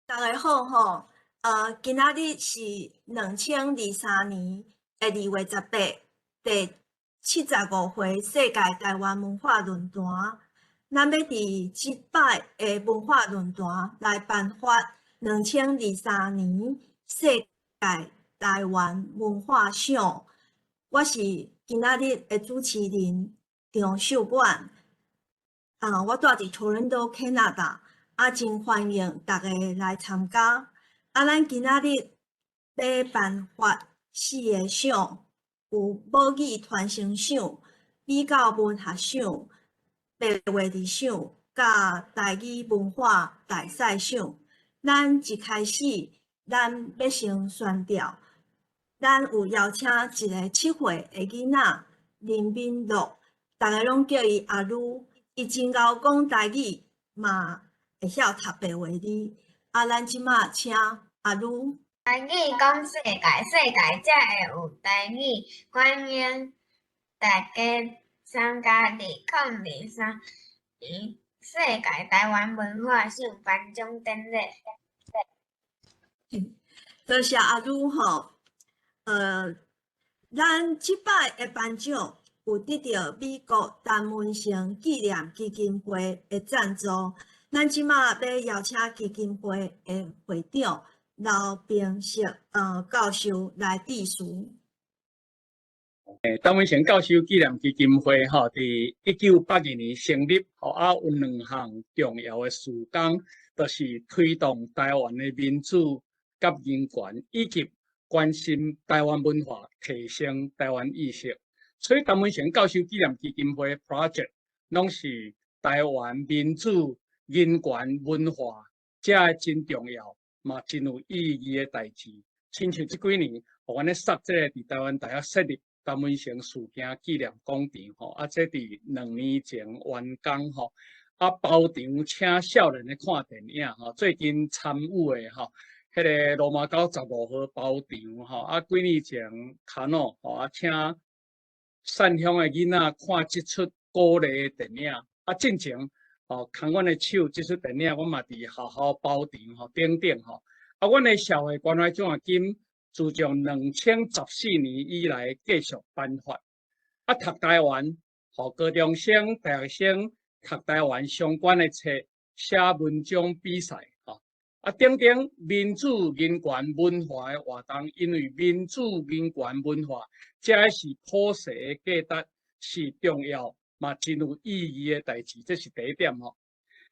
大家好吼，今仔日是2023年的2月18，第75回世界台灣文化論壇。咱欲佇這擺的文化論壇來頒發2023年世界台灣文化賞。我是今仔日的主持人張秀滿。啊，我住佇 Toronto, Canada。啊，真歡迎大家來參加。啊，咱今仔日欲頒發四个賞，有母語傳承賞、比較文學賞、白話字賞、佮台語文化大賽賞。咱一開始，咱欲先宣調，咱有邀請一个7歲的囡仔林敏樂，逐家攏叫伊阿魯，伊真𠢕講台語嘛會曉讀白話字。啊，咱這馬請阿魯。台語講世界，世界才會有台語。歡迎大家參加2023年世界台灣文化賞頒獎典禮。多謝阿魯吼。咱這擺的頒獎有得著美國陳文成紀念基金會的贊助。咱這馬欲邀請基金會的會長劉平石教授來致辭。陳文成教授紀念基金會吼，佇1982年成立，吼啊有兩項重要的事工，就是推動台灣的民主佮人權，以及關心台灣文化，提升台灣意識。所以陳文成教授紀念基金會 project 攏是台灣民主、人權、文化，這个真重要，嘛真有意義的代誌。親像這幾年，予阮咧設這个佇台灣大學設立陳文成事件紀念廣場吼，啊，這佇2年前完工吼，啊，包場請少年咧看電影吼，最近參與的吼，彼个羅馬狗15號包場吼，啊，幾年前卡諾吼，啊，請善鄉的囡仔看這齣鼓勵的電影，啊，進前吼牽阮的手這齣電影，阮嘛佇學校包場吼，等等吼，啊，阮的社會關懷獎學金自從2014年以來繼續頒發，啊，讀台灣，予高中生、大學生讀台灣相關的冊、寫文章比賽，吼，啊，等等民主、人權、文化的活動，因為民主、人權、文化，這是普世的價值，是重要嘛，真有意義的代誌，這是第一點吼。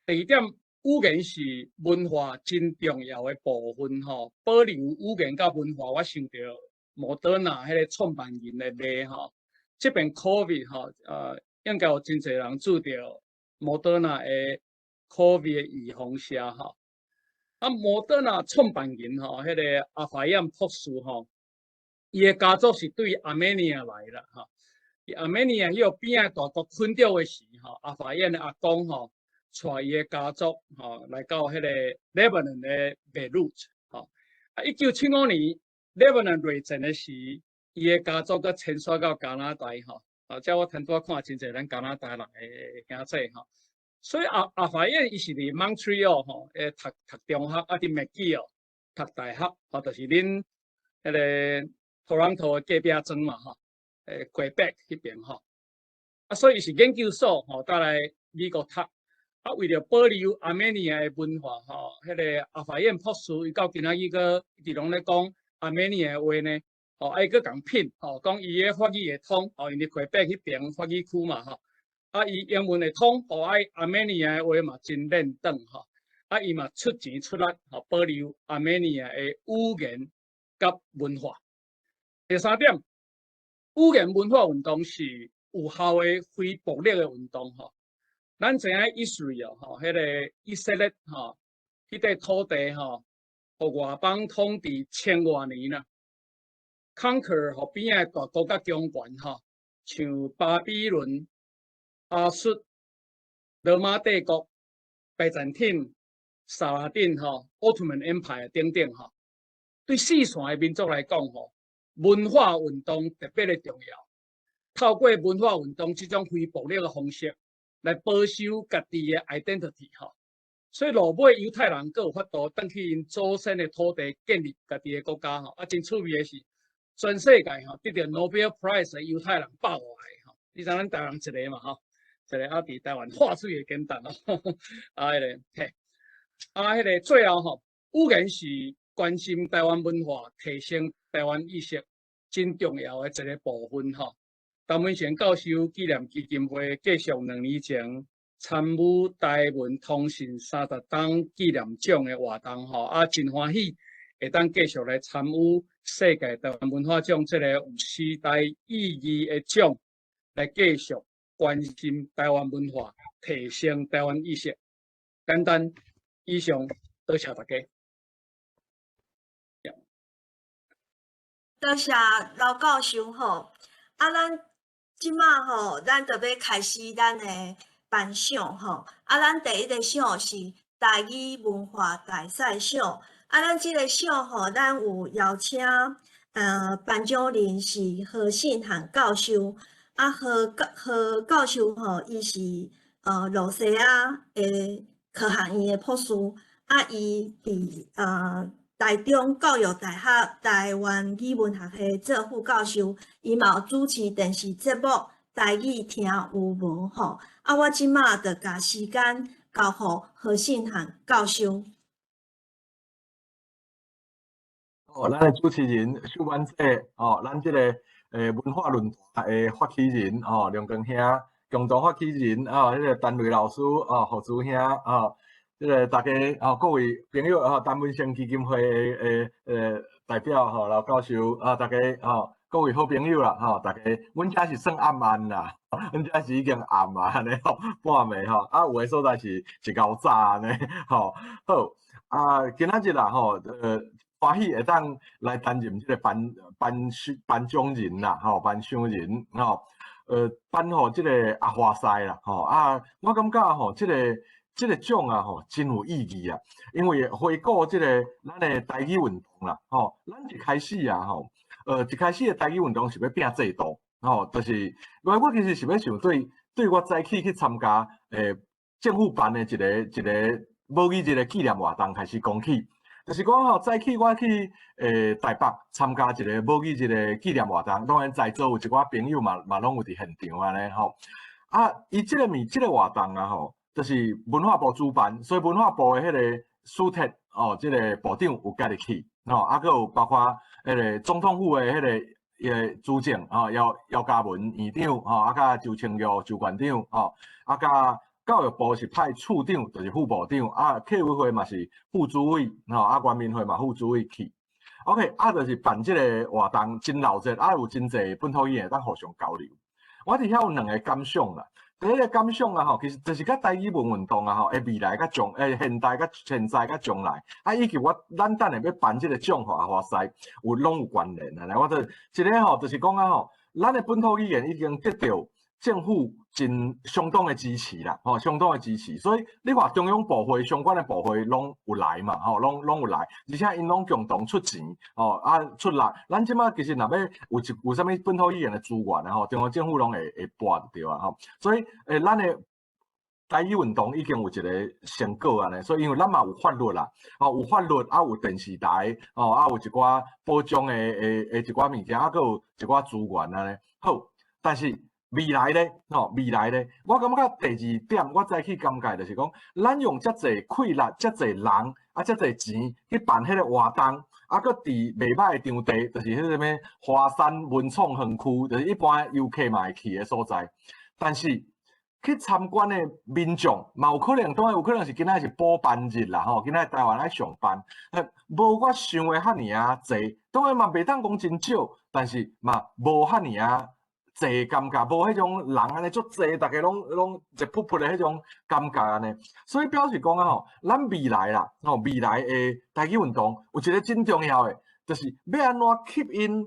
第二點，語言是文化真重要的部分吼，保留語言佮文化，我想著莫德納彼个創辦人的例吼。這擺 COVID 吼，應該有真濟人注著莫德納的 COVID 的預防射吼。啊，莫德納創辦人吼，彼个阿法燕博士吼，伊的家族是對亞美尼亞來啦吼。亞美尼亞彼個邊仔大國困著的時吼，阿法燕的阿公吼，帶伊的家族吼來到彼個 Lebanon 的 Beirut 吼。啊，1975年 Lebanon 內戰的時，伊的家族閣遷徙到加拿大吼。啊，這我頭拄仔看真濟咱加拿大人的兄弟吼。所以阿法燕伊是佇 Montreal 吼，讀讀中學，啊佇 McGill 讀大學，吼，就是恁彼个 Toronto 的隔壁莊嘛吼，Quebec 彼邊吼。啊，所以伊是研究所吼，倒來美國讀。啊，為著保留亞美尼亞的文化吼，彼个阿法燕博士伊到今仔日閣一直攏咧講亞美尼亞的話呢，吼，啊伊閣共騙吼，講伊的法語會通，吼，因為魁北彼邊法語區嘛吼，啊伊英文會通，吼，啊亞美尼亞的話嘛真輪轉吼，啊伊嘛出錢出力吼，保留亞美尼亞的語言佮文化。第三點，語言文化運動是有效的非暴力的運動吼。咱知影 Israel 吼，彼个以色列吼，彼塊土地吼，予外邦統治千外年啦，conquer 予邊仔大國佮強權吼，像巴比倫、亞述、羅馬帝國、拜占庭、薩拉丁吼、Ottoman Empire 等等吼，對四散的民族來講吼，文化運動特別的重要。透過文化運動這種非暴力的方式，來保守家己的 identity 吼。所以落尾猶太人閣有法度轉去𪜶祖先的土地建立家己的國家吼。啊，真趣味的是，全世界吼得著 Nobel Prize 的猶太人100外個吼，你知咱台灣人一個嘛吼，一個啊佇台灣化水的簡單哦，啊，彼個嘿，啊，彼個最後吼，語言是關心台灣文化、提升台灣意識真重要的一個部分吼。陳文成教授紀念基金會繼續2年前參與台文通信30冬紀念獎的活動吼，啊，真歡喜會當繼續來參與世界台灣文化獎這个有時代意義的獎，來繼續關心台灣文化、提升台灣意識。簡單，以上多謝大家。多謝劉教授吼，啊，咱這馬吼，咱就欲開始咱的頒獎吼。啊，咱第一个獎是台語文化大使獎。啊，咱這個獎吼，咱有邀請頒獎人是何信漢教授。啊，何教授吼，伊是露西亞的科學院的博士。啊，伊佇台中教育大學台灣語文學系做副教授，伊嘛有主持電視節目《台語聽有無》吼。啊，我這馬就共時間交予何信漢教授。哦，咱的主持人秀婉姐，哦，咱這個文化論壇的發起人，哦，梁光兄，共同發起人，哦，彼個陳瑞老師，哦，何珠兄，哦。這个大家吼，各位朋友吼，陳文成基金會的代表吼，劉教授啊，大家吼，各位好朋友啦吼，大家，阮遮是算暗暗啦，阮遮是已經暗啊，按呢吼，半暝吼，啊，有的所在是一𠢕早按呢吼，好啊，今仔日啦吼，歡喜會當來擔任這个頒獎人啦，吼，頒獎人吼，頒予這个阿華師啦，吼啊，我感覺吼，這個獎啊吼，真有意義啊！因為回顧這個咱的台語運動啦，吼，咱一開始啊吼，一開始的台語運動是欲拚制度，吼，就是我其實是欲想對我早起去參加政府辦的一個母語日的紀念活動開始講起，就是講吼，早起我去台北參加一個母語日的紀念活動，當然在座有一寡朋友嘛攏有佇現場按呢吼，啊，伊這个物這个活動啊吼，就是文化部主辦，所以文化部的彼个蘇鐵哦，這个部長有共入去，吼，啊，閣有包括彼个總統府的彼个資政吼，姚嘉文院長吼，啊，佮周清玉周縣長吼，啊，佮教育部是派處長，就是副部長，啊，客委會嘛是副主委，吼，啊，原民會嘛副主委去。OK，啊，就是辦這个活動真鬧熱，啊，有真濟本土語言會當互相交流。我佇遐有兩个感想啦。第一个感想啊吼，其實就是佮台語文運動啊吼，未來佮將現代佮現在佮將來，啊，以及咱等下欲頒這个獎予阿華師，有攏有關聯啊。我就一个吼，就是講啊吼，咱的本土語言已經得著政府真相當的支持啦，吼，相當的支持。所以你看中央部會相關的部會攏有來嘛，吼，攏有來，而且𪜶攏共同出錢，吼，啊出力。咱這馬其實若欲有啥物本土語言的資源啊，吼，中央政府攏會撥就對啊，吼。所以咱的台語運動已經有一个成果按呢，所以因為咱嘛有法律啦，吼，有法律啊，有電視台，吼，啊，有一寡保障的一寡物件，啊，閣有一寡資源按呢。好，但是未來咧，吼，未來咧，我感覺第二點，我早起感覺就是講，咱用遮濟氣力、遮濟人、啊，遮濟錢去辦彼个活動，啊，閣佇袂䆀的場地，就是彼个啥物華山文創園區，就是一般遊客嘛會去的所在。但是去參觀的民眾嘛有可能，當然有可能是今仔是補班日啦，吼，今仔台灣愛上班，無我想的遐爾仔濟，當然嘛袂當講真少，但是嘛無遐爾仔濟感覺，無彼種人按呢足濟，逐家攏熱噗噗的彼種感覺按呢。所以表示講啊吼，咱未來啦，吼，未來的台語運動有一个真重要的，就是欲按怎吸引，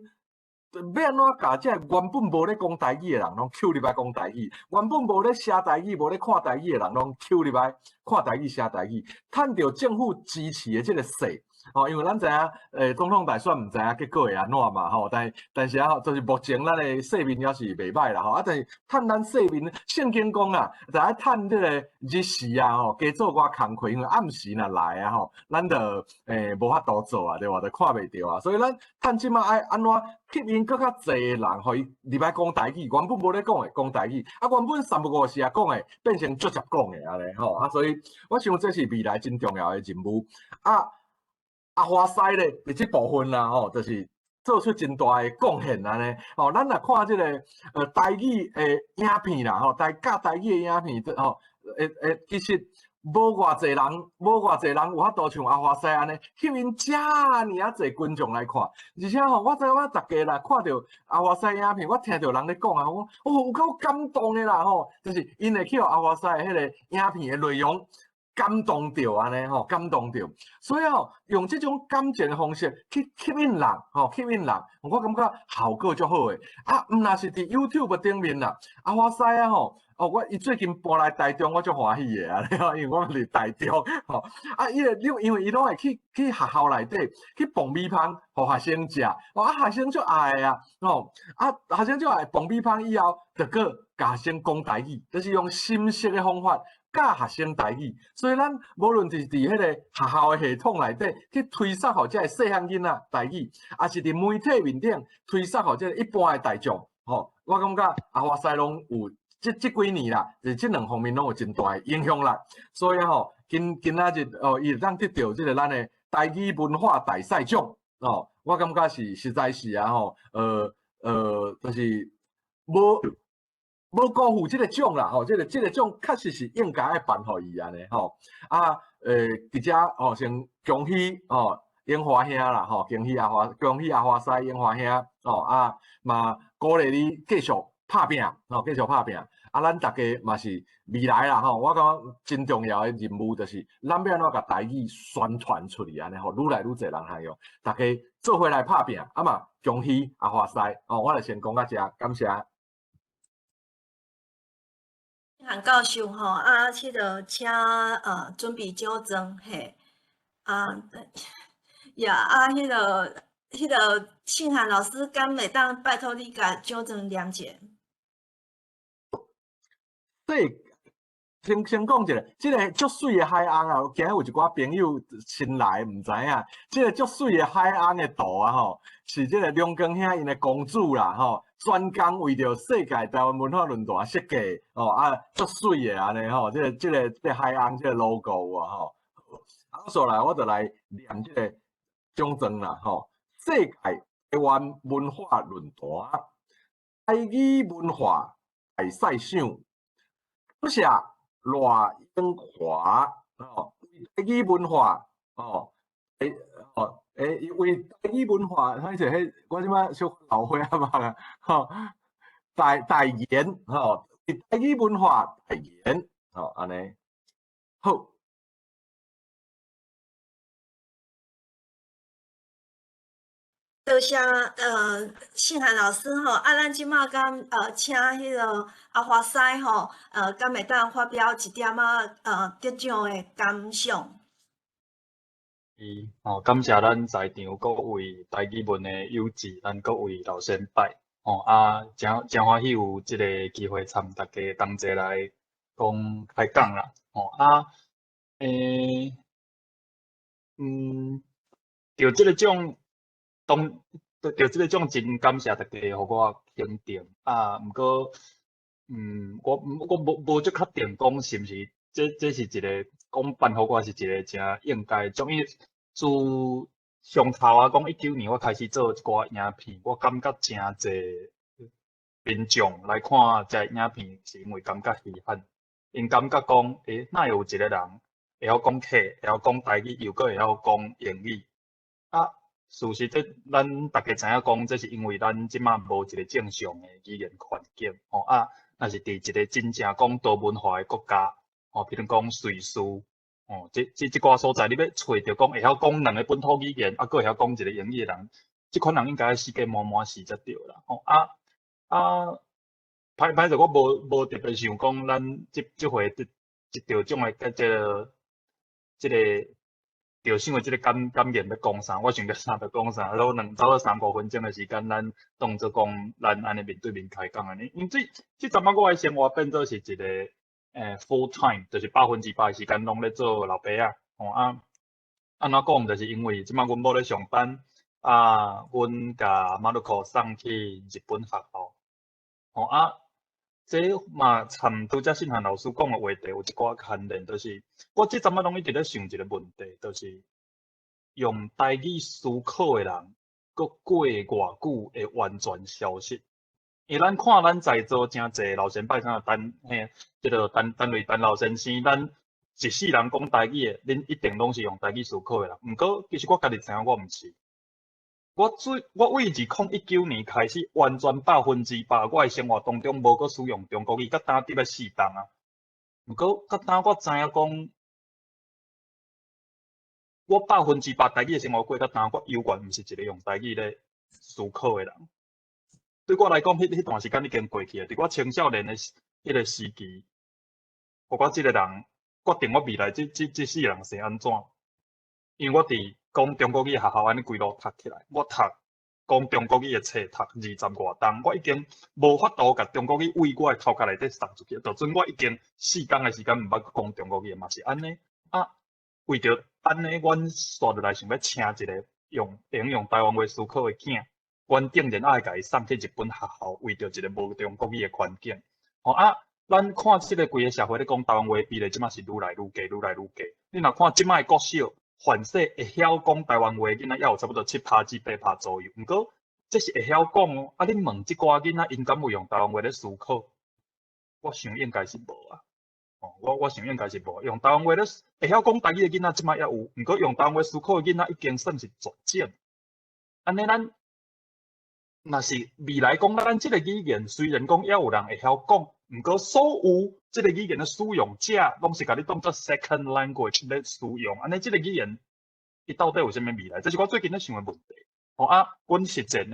欲按怎共這个原本無咧講台語的人攏吸入來講台語，原本無咧寫台語、無咧看台語的人攏吸入來看台語、寫台語，趁著政府支持的這个勢，吼，因為咱知影，總統大選毋知影結果會按怎嘛，吼，但是啊，就是目前咱的勢面猶是袂䆀啦，吼，啊，但是趁咱勢面，聖經講啊，就愛趁這個日時啊，吼，加做寡工課，因為暗時若來啊，吼，咱就無法度做啊，對無？就看袂著啊，所以咱趁這馬愛按怎吸引閣較濟的人，予伊入來講台語，原本無咧講的，講台語，啊，原本三不五時也講的，變成足濟講的按呢，吼，啊，所以我想這是未來真重要的任務。啊，阿華西咧，佇這部分啦，吼，就是做出真大的貢獻按呢。吼，咱若看這個台語的影片啦，吼，教台語的影片，吼，其實無偌濟人有法度像阿華西按呢，吸引遮爾啊濟觀眾來看。而且吼，我知影我逐家啦，看著阿華西影片，我聽著人咧講啊，我講哦，有夠感動的啦吼，就是𪜶會去予阿華西彼個影片的內容感動著按呢吼，感動著。所以吼，用這種感情的方式去吸引人，吼，吸引人，我感覺效果足好的。啊，毋若是佇 YouTube 頂面啦，阿華西啊吼。哦，伊最近搬來台中，我足歡喜的啊！因為我佇台中，吼啊，伊個因為伊攏會去學校內底去磅米芳，予學生食，哦啊，學生足愛的啊，吼啊，學生足愛磅米芳以後，就閣共學生講台語，就是用心式的方法教學生台語。所以咱無論是佇彼個學校的系統內底去推捒予這个細漢囡仔台語，抑是佇媒體面頂推捒予這個一般的大眾，吼，我感覺阿華西攏有。這幾年啦，就這兩方面攏有真大的影響力，所以吼，今仔日哦，伊會當得著這個咱的台語文化大賽獎哦，我感覺是實在是啊吼，就是無辜負這個獎啦吼，這個獎確實是應該愛頒予伊按呢吼，啊，佇遮吼先恭喜哦，英華兄啦吼，恭喜阿華西英華兄哦，啊嘛鼓勵你繼續拍拚，吼，繼續拍拚。啊，咱逐家嘛是未來啦，吼，我感覺真重要的任務就是，咱欲按怎共台語宣傳出去按呢，吼，愈來愈濟人通用，逐家做伙來拍拚，啊嘛，恭喜阿華西，哦，我就先講到遮，感謝。韓教授吼，啊，這個請準備獎狀嘿，啊，呀，啊，彼個慶涵老師，敢會當拜託你共獎狀念一下？對，先講一下，這個足媠的海鰪啊，今日有一寡朋友新來毋知影，這個足媠的海鰪的圖啊吼，是這個梁光兄𪜶的公主啦吼，專工為著世界台灣文化論壇設計哦啊，足媠的按呢吼，這個海鰪這個 logo 啊吼，啊，煞來我就來念這個獎狀啦吼，世界台灣文化論壇台語文化大賽賞。感謝賴英華哦，台語文化哦，哦，為台語文化，彼個彼，我這擺小老歲仔嘛，吼，代言吼，台語文化代言，吼，按呢，好。多謝信涵老師吼，啊，咱這馬敢請彼個阿華西吼，敢會當發表一點仔得獎的感想？吼，感謝咱在場各位台語文的友志，咱各位老先輩，吼啊，誠歡喜有這個機會參大家同齊來講開講啦，吼啊，著這個獎。當著這個獎真感謝大家予我肯定啊！毋過，我無足確定講是毋是這是一個講頒予我是一個誠應該獎，因為自上頭啊講19年我開始做一寡影片，我感覺誠濟民眾來看這影片是因為感覺稀罕，𪜶感覺講，哪會有一個人會曉講客，會曉講台語，又閣會曉講英語啊？事實這咱逐家知影講，這是因為咱這馬無一個正常的語言環境，吼啊，若是佇一個真正講多文化的國家，吼，比如講瑞士，吼，這寡所在，你欲揣著講會曉講兩個本土語言，啊，閣會曉講一個英語的人，這款人應該世界滿滿死才對啦，吼啊啊，歹勢我無特別想講，咱這回得著獎的這個。著想的這个感言欲講啥，我想著啥就講啥，都兩差不多三五分鐘的時間，咱當做講咱按呢面對面開講按呢。因為這陣仔我的生活變做是一個full time，就是100%的時間攏咧做老爸仔。吼啊，按怎講？就是因為這擺阮某咧上班，啊，阮共馬魯克送去日本學校。吼啊，這嘛參拄才信涵老師講的話題有一寡牽連，就是我這陣仔攏一直咧想一個問題，就是用台語思考的人，閣過偌久會完全消失？因為咱看咱在座誠濟老前輩，像陳嘿，這个陳陳瑞陳老先生，咱一世人講台語的，恁一定攏是用台語思考的啦。毋過其實我家己知影我毋是。我對2019年開始，完全百分之百，我的生活當中無閣使用中國語，甲今得欲4冬啊。毋過，甲今我知影講，我百分之百台語的生活過，甲今我猶原毋是一個用台語咧思考的人。對我來講，彼段時間已經過去啊。佇我青少年的彼个時期，予我這个人決定我未來這世人是按怎。因為我佇講中國語學校按呢規路讀起來，我讀講中國語的冊讀20外冬，我已經無法度共中國語對我的頭殼內底送出去。就算我已經4工的時間毋捌講中國語嘛是按呢。啊，為著按呢，阮紲落來想欲請一个會用台灣話思考的囝，阮竟然愛共伊送去日本學校，為著一個無中國語的環境。吼啊，咱看這个規个社會咧講台灣話比例，這馬是愈來愈低，愈來愈低。你若看這擺的國小，凡勢會曉講台灣話的囡仔，猶有差不多7趴至8趴左右。毋過，這是會曉講哦。啊，你問這寡囡仔，𪜶敢有用台灣話咧思考？我想應該是無啊。哦，我想應該是無。用台灣話咧會曉講台語的囡仔，這擺猶有。毋過用台灣話思考的囡仔，已經算是絕種。按呢，咱若是未來講，咱這个語言雖然講猶有人會曉講，毋過所有這个語言的使用者，攏是共你當做 second language 咧使用。按呢，這个語言伊到底有啥物未來？這是我最近咧想的問題。吼啊，阮實際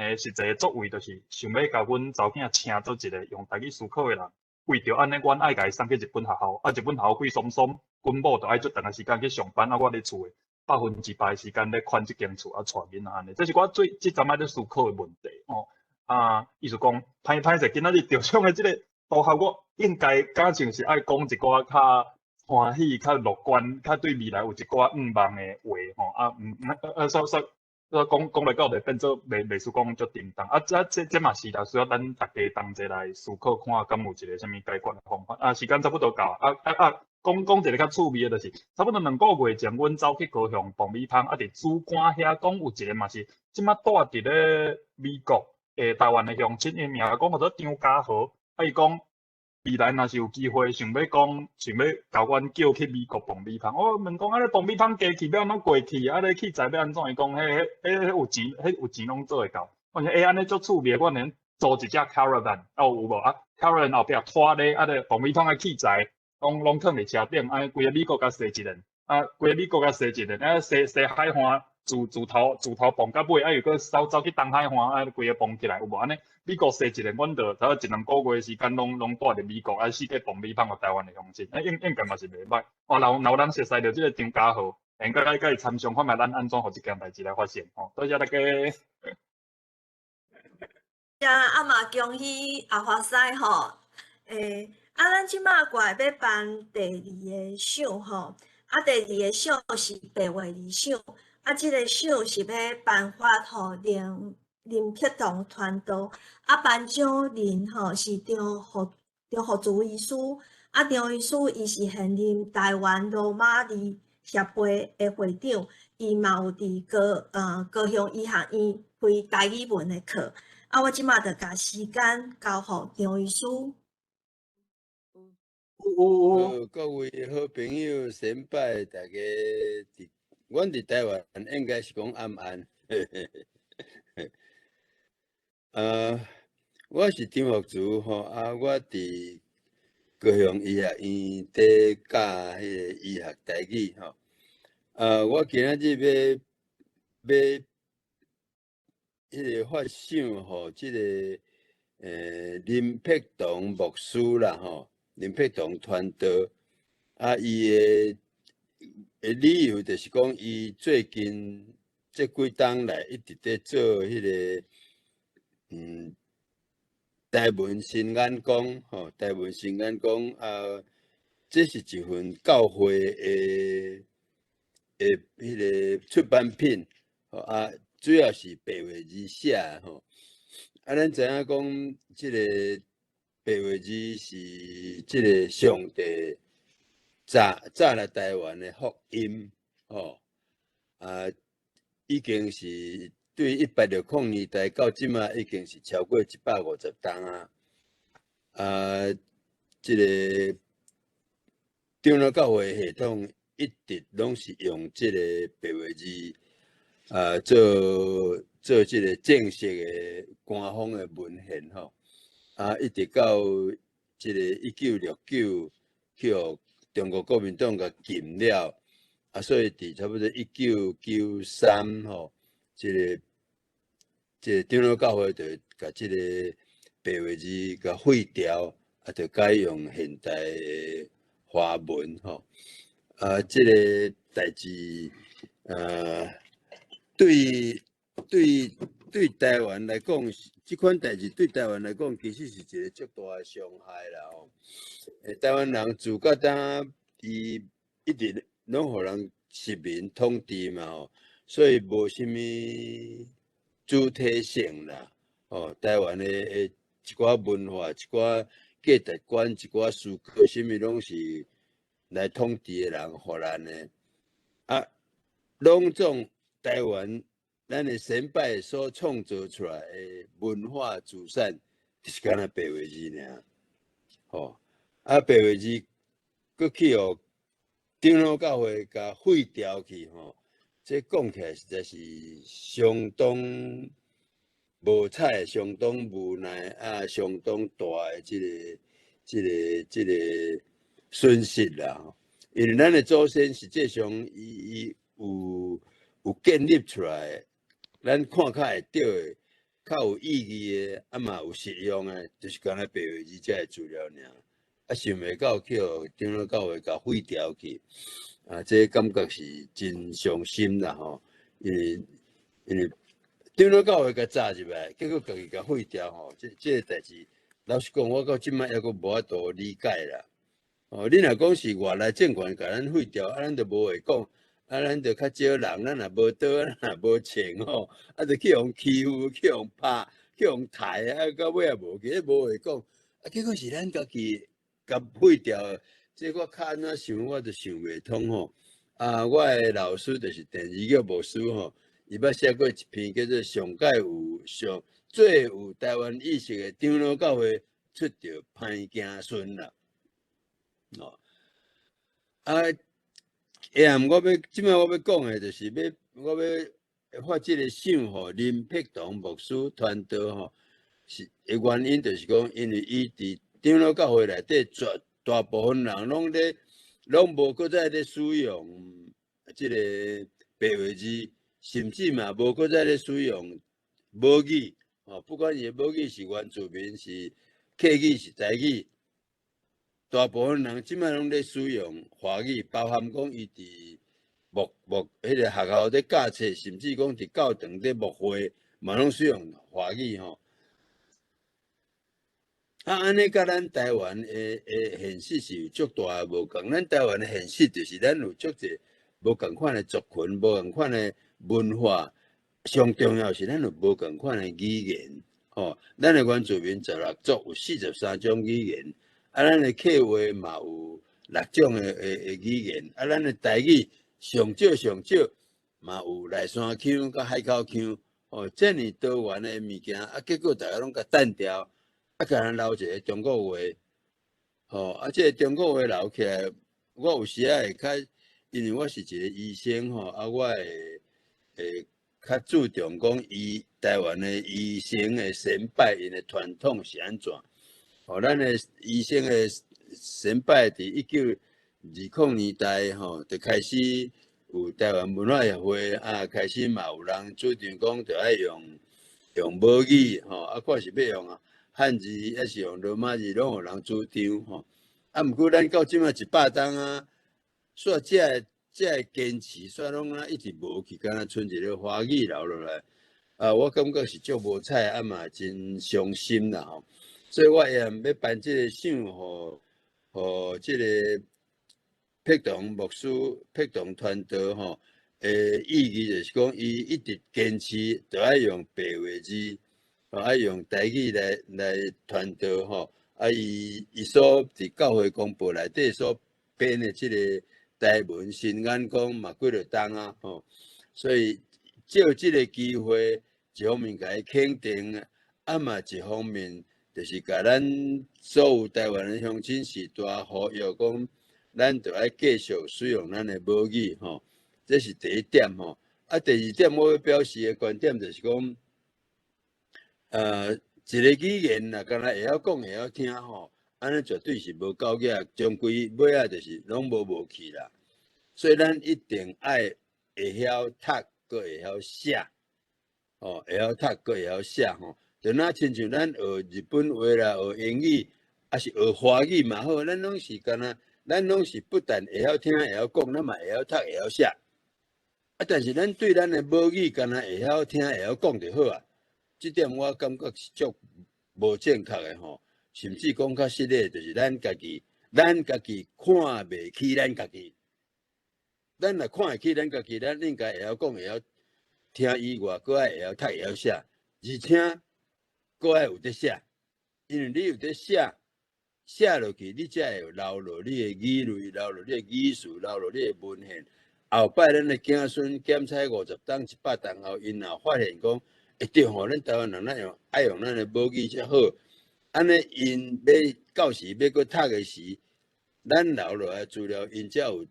的作為，就是想欲共阮查某囝請做一個用台語思考的人。為著按呢，阮愛共伊送去日本學校。啊，日本學校貴鬆鬆，阮某就愛足長的時間去上班，啊，我佇厝的100%的時間咧看這間厝，啊，帶囡仔按呢。這是我最這陣仔咧思考的問題。吼啊，意思講，歹歹勢，今仔日得獎的這个同學，我應該敢像是愛講一寡較歡喜、較樂觀、較對未來有一寡向望的話吼。啊，毋所講講來到就變做袂輸講足沉重。啊，這嘛是啦，需要咱大家同齊來思考，看敢有一個啥物解決的方法。啊，時間差不多到啊啊啊！講講一個較趣味的，就是差不多2個月前，阮走去高雄爆米香，啊，佇主館遐講有一個嘛是這馬住佇咧美國的台灣的鄉親，伊名講號做張家豪，啊，伊講未來若是有機會，想欲講，想欲共阮叫去美國爆米香。我問講，啊，你爆米香機器欲按怎過去？啊，你器材欲按怎？伊講，彼有錢，彼有錢攏做會到。我講，欸，按呢足趣味，我連租一隻 caravan，啊有無啊？caravan 後壁拖咧，啊，咧爆米香的器材，攏囥佇車頂，按呢規个美國共踅一輪，啊，規個美國共踅一輪，啊，踅踅海岸，自頭蹦到尾，啊，又閣走去東海岸，啊，規个蹦起來，有無按呢？美國踅一輪，阮就差不多一兩個月時間，攏蹛佇美國，啊，四界爆米香予台灣的鄉親，啊，應該嘛是袂䆀。哦，若有人熟似著這个張家豪，會用閣共伊參詳看覓咱按怎予這件代誌來發生吼。多謝大家。啊嘛恭喜阿華師吼，欸，啊，咱這馬過來欲頒第二个賞吼，啊，第二个賞是白話字賞，啊，這个賞是欲頒發予林碧彤傳道，啊，頒獎人吼是張福珠醫師，啊，張醫師伊是現任台灣羅馬字協會的會長，伊嘛有佇高雄醫學院開台語文的課。啊，我這馬就共時間交予張醫師。有各位好朋友、先輩，大家佇阮佇台灣應該是講暗暗。我是張福慈吼，啊，我佇高雄醫學院佇教彼个醫學台語吼。啊，我今仔日欲彼个發賞予這个林碧彤牧師啦吼，林碧彤傳道，啊，伊的的理由就是講，伊最近這幾冬來一直佇做彼個台文新眼光吼，台文新眼光啊，這是一份教會的彼個出版品，吼啊，主要是白話字寫吼。啊，咱知影講，這個白話字是這個上帝早早來台灣的福音，吼啊，已經是對1860年代到這馬已經是超過150冬啊。啊，這個長老教會系統一直攏是用這個白話字啊，做這個正式的官方的文獻吼。啊，一直到這個1969去予中國國民黨共禁了，啊，所以佇差不多1993吼，這個長老教會就共這個白話字共廢掉，啊，就改用現代的華文吼。啊，這個代誌，對台灣來講，這款代誌對台灣來講，其實是一個足大的傷害啦吼。台灣人自到今，伊一直攏予人殖民統治嘛吼，所以無啥物主體性啦。吼，台灣的一寡文化、一寡價值觀、一寡思考，啥物攏是來統治的人予咱的。啊，攏總台灣咱的先輩所創造出來的文化資產，就是干焦白話字爾。吼，啊，白話字閣去予長老教會共廢掉去吼，這講起來實在是相當無彩、相當無奈啊，相當大的這個損失啦。因為咱的祖先實際上伊有建立出來，咱看較會著的、較有意義的，啊嘛有實用的，就是干焦白話字這个資料爾。啊，想袂到去予長老教會共廢掉去，啊，這個感覺是真傷心啦吼。因為長老教會共紮入來，結果家己共廢掉吼，這個代誌，老實講，我到這擺猶閣無法度理解啦。哦，你若講是外來政權共咱廢掉，啊，咱就無話講，啊，咱就較少人，咱也無刀，咱也無槍吼，啊，就去予欺負，去予拍，去予刣，啊，到尾也無去，無話講。啊，結果是咱家己共廢掉，這我較按怎想，我就想袂通吼。啊，我的老師就是鄭如玉牧師吼，伊捌寫過一篇叫做《上蓋有上最有台灣意識的長老教會出著歹子孫啦。哦，啊，下暗我欲這擺我欲講的，就是欲我欲發這個想予林柏棠牧師傳道吼，是的原因就是講，因為伊佇長老教會內底絕大部分人攏咧，攏無閣再咧使用這個白話字，甚至嘛無閣再咧使用母語，吼，不管伊的母語是原住民，是客語，是台語。大部分人這擺攏咧使用華語，包含講伊佇牧彼個學校咧教冊，甚至講佇教堂咧牧會，嘛攏使用華語吼。啊，按呢佮咱台灣的現實是有足大的無仝。咱台灣的現實就是咱有足濟無仝款的族群，無仝款的文化，上重要是咱有無仝款的語言，吼。咱的原住民16族有43種語言。啊，咱的客話嘛有六種的語言，啊，咱的台語上少上少嘛有內山腔佮海口腔，哦，遮爾多元的物件，啊，結果逐家攏共擲掉，啊，共咱留一个中國話，吼，啊，這個中國話留起來，我有時仔會較，因為我是一個醫生吼，啊，我會較注重講醫台灣的醫生的先輩𪜶的傳統是按怎。吼，咱的醫生的先輩佇1920年代吼，就開始有台灣文化協會啊，開始嘛有人主張講，著愛用母語吼，啊，看是欲用漢字，抑是用羅馬字，攏有人主張吼。啊，毋過咱到這擺100冬啊，煞這這个堅持，煞攏啊一直無去，敢若賰一个華語留落來。啊，我感覺是足無彩，啊嘛真傷心啦吼。所以我會欲頒這个賞予予這个柏棟牧師、柏棟傳道吼，的意義就是講，伊一直堅持，著愛用白話字，愛用台語來傳道吼。啊，伊所佇教會公報內底所編的這个台文新眼光嘛，幾落冬啊吼。所以藉這个機會，一方面共伊肯定，啊嘛一方面就是共咱所有台灣的鄉親序大呼籲講，咱著愛繼續使用咱的母語吼，這是第一點吼。啊，第二點我欲表示的觀點就是講，一个語言若干焦會曉講會曉聽吼，按呢絕對是無夠額，終歸尾仔就是攏無去啦。所以咱一定愛會曉讀，閣會曉寫，吼，會曉讀，閣會曉寫吼。就若親像咱學日本話啦，學英語，抑是學華語嘛好，咱攏是干焦，咱攏是不但會曉聽、會曉講，咱嘛會曉讀、會曉寫。啊，但是咱對咱的母語，干焦會曉聽、會曉講就好啊。這點我感覺是足無正確的吼，甚至講較實的，就是咱家己，咱家己看袂起咱家己。咱若看會起咱家己，咱應該會曉講、會曉聽以外，閣愛會曉讀、會曉寫，而且閣愛有佇寫，因為你有佇寫，寫落去，你才會留落你的語彙，留落你的語詞，留落你的文獻。後擺咱的子孫檢採50冬、100冬後，𪜶若發現講，會對吼，咱台灣人咱用愛用咱的母語才好。按呢，𪜶欲到時欲閣讀的時，咱留落來資料，𪜶才有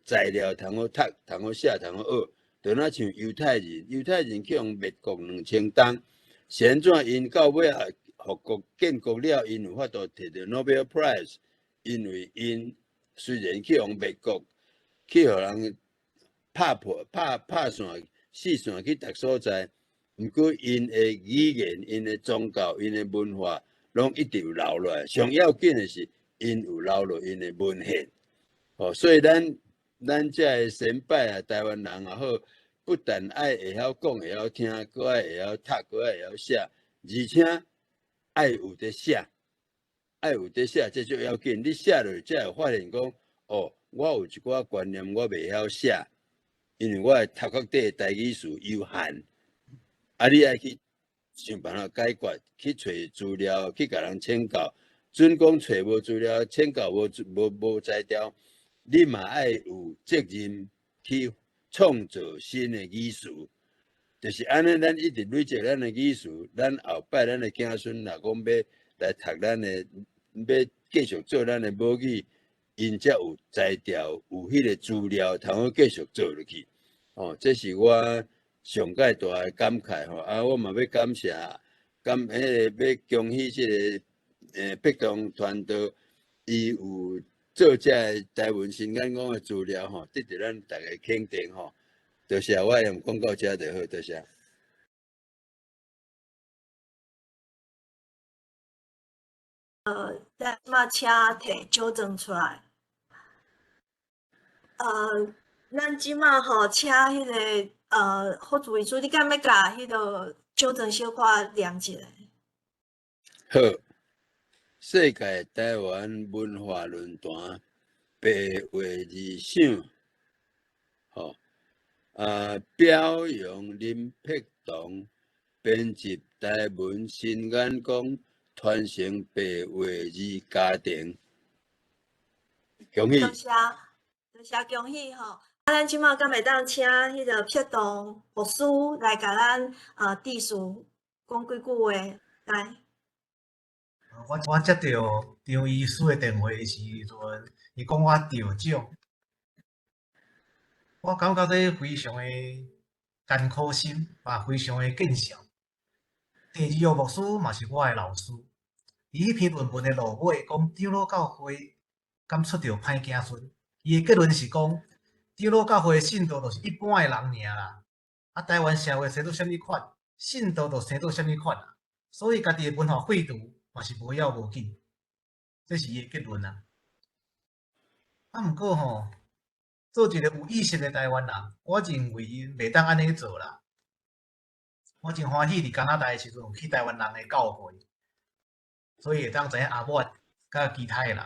材料通好讀、通好寫、通好學。就若像猶太人，猶太人去予滅國2000冬，是按怎𪜶到尾仔復國建國了，𪜶有法度摕著 Nobel Prize，因為𪜶雖然去予滅國，去予人拍破、拍拍散、四散去逐所在，毋過𪜶的語言、𪜶的宗教、𪜶的文化，攏一直有留落來。上要緊的是，𪜶有留落𪜶的文獻。哦，所以咱遮的先輩啊，台灣人也好，不但愛會曉講、會曉聽，閣愛會曉讀，閣愛會曉寫，而且愛有佇寫，愛有佇寫，這最要緊。你寫落才會發現講，哦，我有一寡觀念我袂曉寫，因為我的頭殼底的台語詞有限，啊，你愛去想辦法解決，去揣資料，去共人請教。準講揣無資料，請教無材料，你嘛愛有責任去創造新的語詞，就是按呢，咱一直累積咱的語詞，咱後擺咱的子孫若講欲來讀咱的，欲繼續做咱的母語，𪜶才有材料，有彼个資料，通好繼續做落去。哦，這是我上蓋大的感慨吼。啊，我嘛欲感謝，感彼个欲恭喜這个柏棟傳道，伊有做這个台文新眼光的資料吼，得著咱逐家肯定吼。多謝，我用講到遮就好，多謝。咱嘛請提獎狀出來。咱這馬吼請彼个福主醫師，你敢欲共彼个獎狀小可念一下？好，世界台灣文化論壇白話字賞，吼，啊，表揚林柏棟編輯台文新眼光，傳承白話字家庭，恭喜！多謝，多謝恭喜吼！啊，咱這馬敢會當請彼个柏棟牧師來共咱致辭講幾句話來。我接著張醫師的電話的時陣，伊講我得獎，我感覺這非常的艱苦心，嘛非常的見笑。第二個牧師嘛是我的老師，佇彼篇論文的落尾講長老教會敢出著歹子孫，伊的結論是講長老教會的信徒就是一般的人爾啦。啊，台灣社會生做啥物款，信徒就生做啥物款啊，所以家己的文化廢除嘛是無要無緊，這是伊的結論啊。啊，毋過吼，做一个有意識的台灣人，我認為袂當按呢做啦。我真歡喜佇加拿大的時陣有去台灣人的教會，所以會當知影阿滿佮其他的人。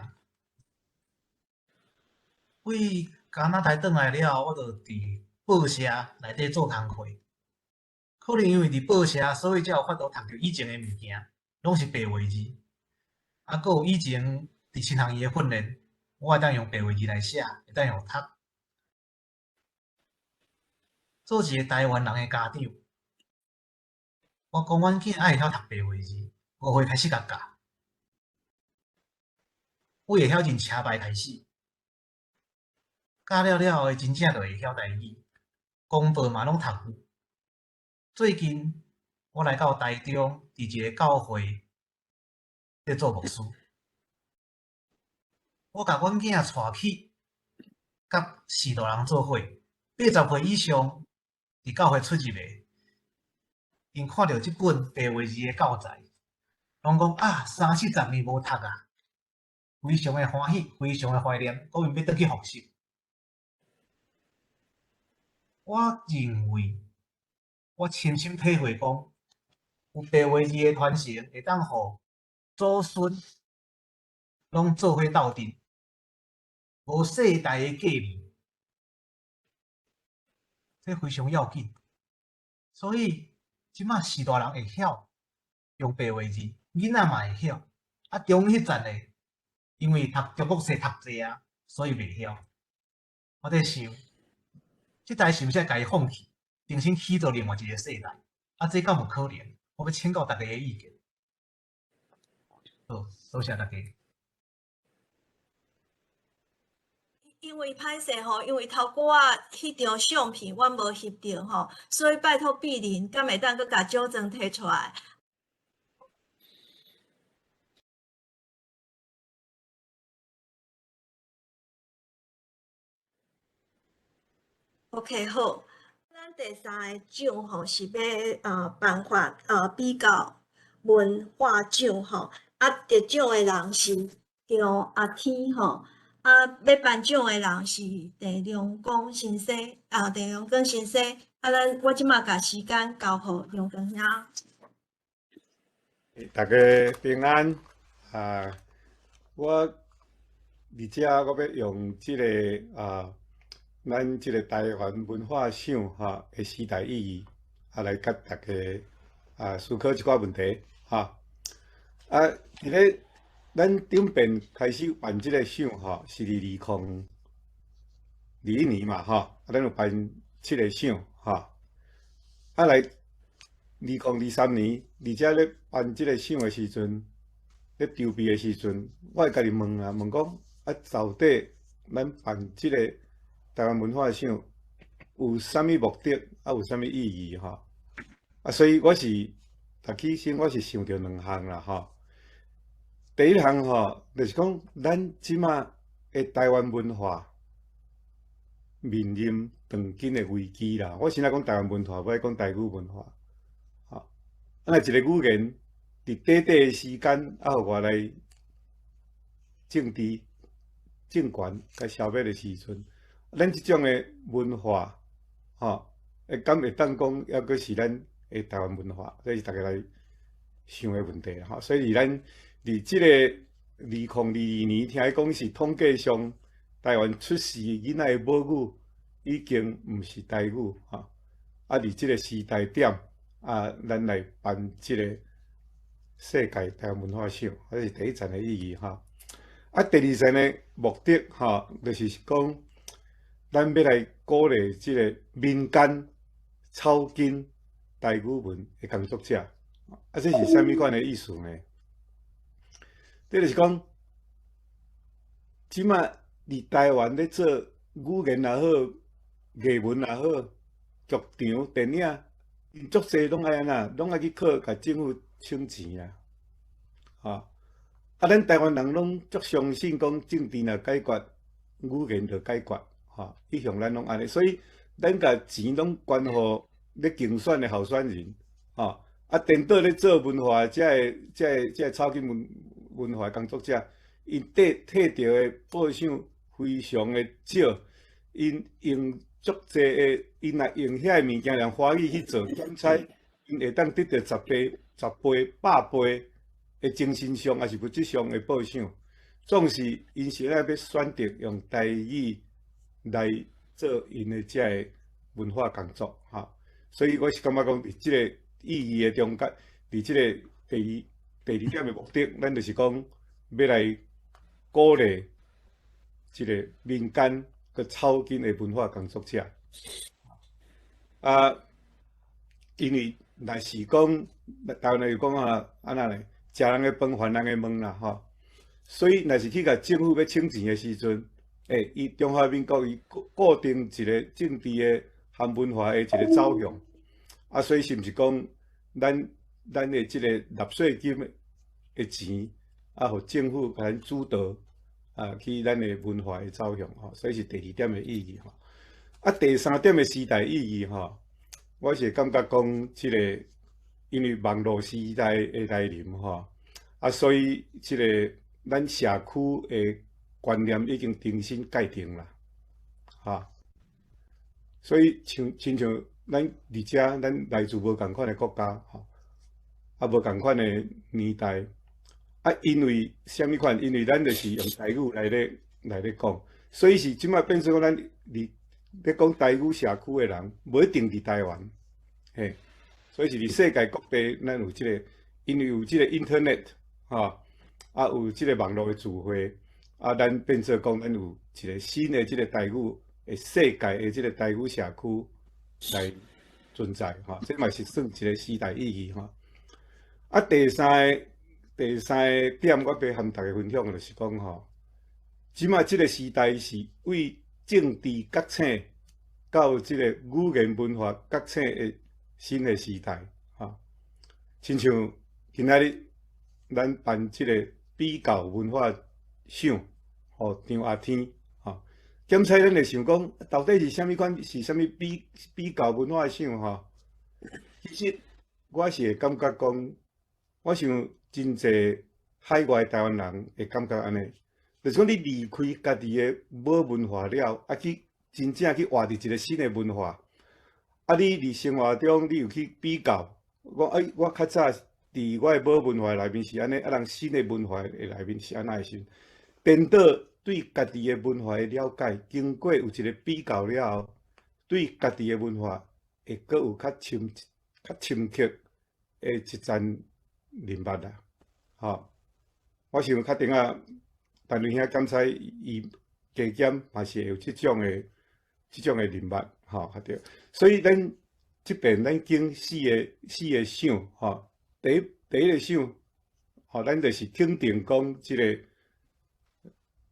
對加拿大轉來了後，我就佇報社內底做工課。可能因為佇報社，所以才有法度讀著以前的物件，攏是白話字。啊，閣有以前佇新學院的訓練，我會當用白話字來寫，會當用讀。做一個台灣人的家長，我講阮囝愛會曉讀白話字，5歲開始共教，對會曉認車牌開始，教了了後，伊真正就會曉台語，公報嘛攏讀有。最近我來到台中，佇一個教會咧做牧師，我共阮囝帶去，佮序大人做伙，80歲以上佇教會出入的，𪜶看著這本白話字的教材，攏講啊，三四十年無讀啊，非常的歡喜，非常的懷念，講𪜶欲轉去復習。我認為，我深深體會講，有白話字的傳承，會當予祖孫攏做伙鬥陣，無世代的隔離，這非常要緊。所以這馬序大人會曉用白話字，囡仔嘛會曉。啊，中彼層的，因為讀中國冊讀濟啊，所以袂曉。我佇想，這代是毋是愛共伊放棄，重新起做另外一個世代？啊，這敢有可能？我欲請教大家的意見。好，多謝大家。因為歹勢吼，因為頭拄仔彼張相片阮無翕著吼，所以拜託碧玲，敢會當閣共糾正提出來？OK，好，咱第三个獎吼是欲頒發比較文化獎吼，啊得獎的人是張阿天吼，啊欲頒獎的人是鄭良光先生，啊鄭良光先生，啊咱我這馬共時間交予良光兄。大家平安啊！我佇遮我欲用這个啊，咱這个台灣文化賞吼的時代意義啊，來佮大家啊思考一寡問題吼。啊，佇咧咱頂遍開始辦這個賞吼，是佇2021年嘛吼，啊，咱有辦七個賞吼。啊，來2023年，佇遮咧辦這個賞的時陣，咧籌備的時陣，我會家己問啊，問講啊，到底咱辦這個台灣文化賞有啥物目的，啊，有啥物意義吼？啊，所以我是，頭起先我是想著兩項啦吼。第一項吼，就是講咱這馬的台灣文化面臨當今的危機啦。我先來講台灣文化，無愛講台語文化。吼，啊，若一個語言佇短短的時間，啊，予外來政治政權共消滅的時陣，咱這種的文化，吼，會敢會當講，猶閣是咱的台灣文化，這是大家來想的問題吼。所以咱佇這個2022年，聽講是統計上台灣出世囡仔的母語已經毋是台語吼。啊，佇這個時代點，啊，咱來辦這個世界台灣文化賞，這是第一層的意義吼。啊，第二層的目的吼，就是講咱欲來鼓勵這個民間草根台語文的工作者。啊，這是啥物款的意思呢？這就是講，這馬佇台灣咧做語言也好，藝文也好，劇場、電影，𪜶足濟攏愛按怎，攏愛去靠共政府省錢啊！吼，啊，咱台灣人攏足相信講政治若解決，語言就解決，吼，一向咱攏按呢，所以咱共錢攏捐予咧競選的候選人，吼，啊，顛倒咧做文化，這个、這个、這个草根文化工作者，𪜶得摕著的報賞非常的少， 𪜶用足濟的，𪜶若用遐个物件用華語去做檢採，𪜶會當得著十倍、十倍、百倍的精神上抑是物質上的報賞。總是𪜶是愛欲選擇用台語來做𪜶的這个文化工作，吼。所以我是感覺講，佇這个意義的中間，佇這個第二點的目的，咱就是講欲來鼓勵這个民間佮草根的文化工作者。啊，因為若是講台灣人有講啊，按怎呢？食人的飯還人的問啦，吼。所以若是去共政府欲請錢的時陣，欸，伊中華民國伊固定一个政治的和文化的一个走向，啊，所以是毋是講咱的這个納稅金的錢，啊，予政府共咱主導，啊，去咱的文化的走向吼，所以是第二點的意義吼。啊，第三點的時代意義吼，我是感覺講這个，因為網路時代的來臨吼，啊，所以這个咱社區的觀念已經重新界定啦，哈。所以像親像咱佇遮，咱來自無仝款的國家，吼，啊無仝款的年代，啊，因為啥物款？因為咱就是用台語來咧講，所以是這擺變做講咱佇咧講台語社區的人，無一定佇台灣，嘿，所以是佇世界各地，咱有這个，因為有這个 internet，吼，啊有這个網路的聚會，啊，咱變做講咱有一个新的這个台語的世界的這个台語社區來存在，吼，這嘛是算一个時代意義，吼。啊，第三个點，我欲和大家分享的就是講吼，這擺這个時代是為政治覺醒到這个語言文化覺醒的新的時代，吼。親像今仔日咱辦這个比較文化賞，予張阿天，吼。檢採咱會想講，到底是啥物款？是啥物比較文化賞？吼？其實我是會感覺講，我想真濟海外台灣人會感覺按呢，就是講你離開家己的母文化了，啊去真正去活佇一个新的文化，啊你佇生活中你有去比較，講欸，我較早佇我的母文化內面是按呢，啊人新的文化的內面是按怎的時陣，顛倒對家己的文化的了解，經過有一个比較了後，對家己的文化會閣有較深刻的一層認捌啦，吼！我想較定仔，陳雷兄檢採伊加減嘛是會有這種的認捌，吼，較對。所以咱這邊咱揀四個賞，吼，第一個賞，吼，咱就是肯定講這个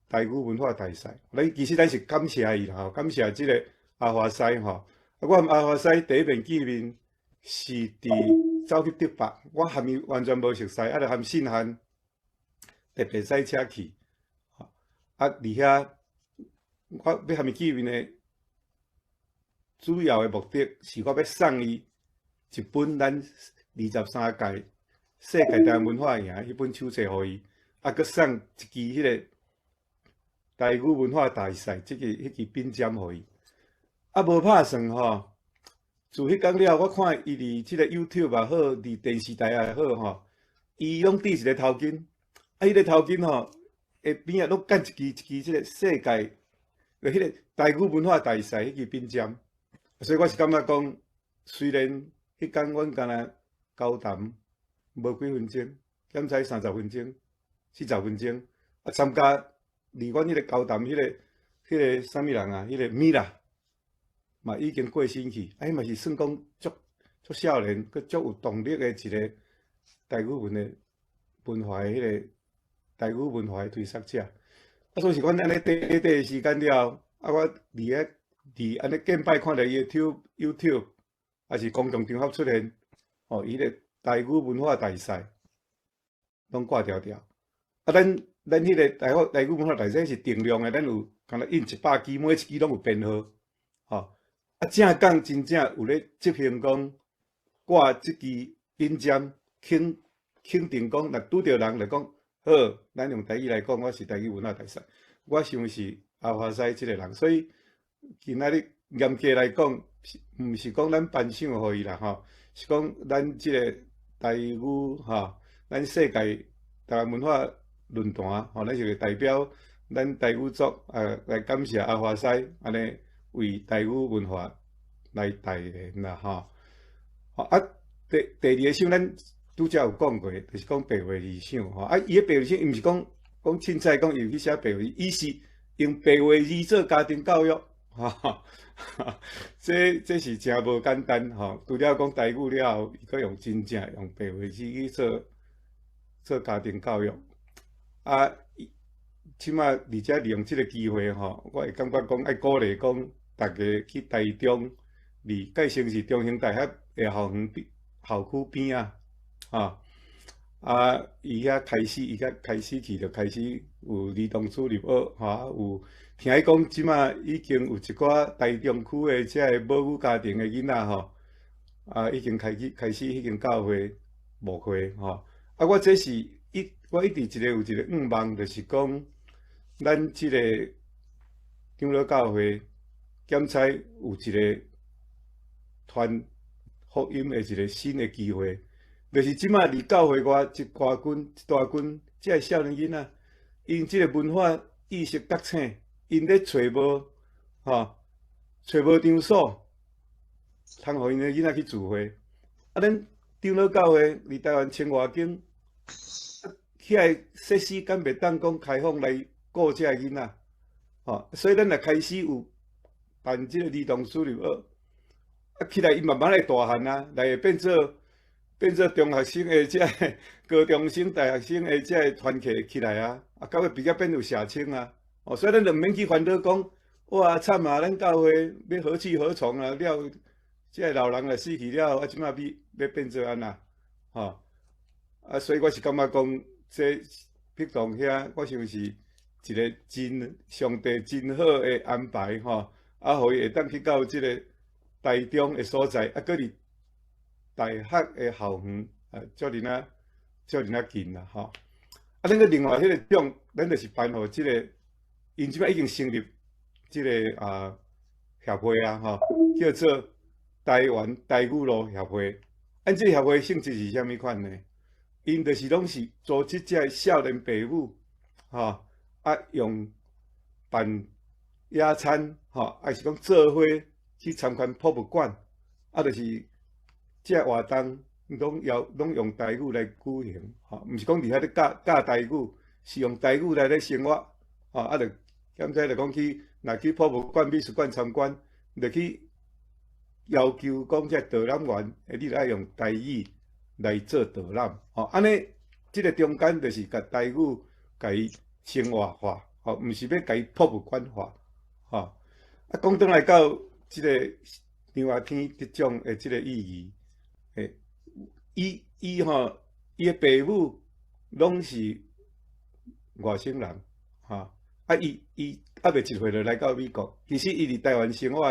台語文化大賽。咱其實咱是感謝伊啦，吼，感謝這个阿華師吼。啊，我和阿華師第一遍見面是佇走去竹北，我和伊完全無熟似，啊，就含信漢特別駛車去，啊，佇遐我欲和伊見面的主要的目的是我欲送伊一本咱23屆世界台灣文化營彼本手冊予伊，啊，閣送一支彼个台語文化大賽這个彼支筆尖予伊。啊，無拍算吼，自彼工了，我看伊佇這个 YouTube 也好，佇電視台也好吼，伊攏戴一个頭巾，啊，彼个頭巾吼，下邊仔攏幹一支一支這个世界，就彼个台語文化大賽彼支筆尖，所以我是感覺講，雖然彼工阮敢若交談無幾分鐘，減才30分鐘、40分鐘，啊，參加離阮彼个交談彼個啥物人啊，彼個米拉。嘛已經過身去，啊，彼嘛是算講足足少年，閣足有動力的一个台語文的文化的彼个台語文化的推捒者。啊，所以是阮按呢短短的時間了後，啊，我佇遐佇按呢見擺看著伊的 YouTube，抑是公眾場合出現，吼，伊个台語文化大賽攏掛牢牢。啊，咱彼个台語文化大賽是定量的，咱有敢若印100支，每一支攏有編號，吼。啊，正港真正有咧執行講掛這支筆尖，肯定講，若拄著人就講好，咱用台語來講，我是台語文化大賽，我想是阿華師這个人，所以今仔日嚴格來講，是毋是講咱頒賞予伊啦吼？是講咱這个台語吼，咱世界台灣文化論壇吼，咱是代表咱台語族來感謝阿華西按呢為台語文化來代言啦吼。啊，第二個賞咱拄才有講過，就是講白話字賞吼。啊，伊个白話字賞，伊毋是講講凊彩講伊有去寫白話字，伊是用白話字做家庭教育。吼，這是誠無簡單吼。除了講台語了後，伊閣用真正用白話字去做家庭教育。啊，這馬而且利用這个機會吼，我會感覺講愛鼓勵講逐家去台中，離蓋先是中興大學的校園邊校區邊仔，吼。啊，伊遐開始去就開始有兒童主日學，吼，有聽伊講，這馬已經有一寡台中區的這个母語家庭的囡仔吼，啊，已經開始彼間教會牧會吼。啊，我這是一我一直一個有一個願望，就是講咱這個長老教會檢採有一個傳福音的一個新的機會，就是這馬佇教會外一大群一大群這个少年囡仔，𪜶這个文化意識覺醒，𪜶咧揣無吼，揣無場所，通予𪜶的囡仔去聚會。啊，咱長老教會佇台灣清華間，遐個設施敢袂當講開放來顧這个囡仔，吼，所以咱若開始有辦這个兒童主日學，啊，起來伊慢慢會大漢啊，來會變做中學生的這个高中生、大學生的這個團契起來啊，啊，到尾比較變有社青啊，哦，所以咱就毋免去煩惱講，哇，慘啊，咱教會欲何去何從啊？了，這个老人若死去了後，啊，這馬欲變做按怎？吼，啊，所以我是感覺講，這碧東遐，我想是一個真上帝真好的安排吼，啊，予伊會當去到這个台中的所在，啊，閣佇大學的校園啊，遮爾仔遮爾仔近啦吼。啊，咱閣另外彼个獎，咱就是頒予這个，𪜶這擺已經成立這个協會啊吼，叫做台灣台語路協會。按這个協會性質是啥物款呢？𪜶就是攏是組織這个少年爸母，吼，啊用辦野餐，吼，抑是講做伙去參觀博物館，啊，就是這个活動攏要攏用台語來舉行，吼，毋是講佇遐咧教教台語，是用台語來咧生活，吼，啊，就敢才就講去，若去博物館、美術館參觀，就去要求講這導覽員，你著愛用台語來做導覽，吼，按呢，這个中間就是共台語共伊生活化，吼，毋是欲共伊博物館化，吼。啊，講轉來到這个張阿天得獎的這个意義，伊吼，伊的爸母攏是外省人，吼，啊，伊猶未一歲就來到美國，其實伊佇台灣生活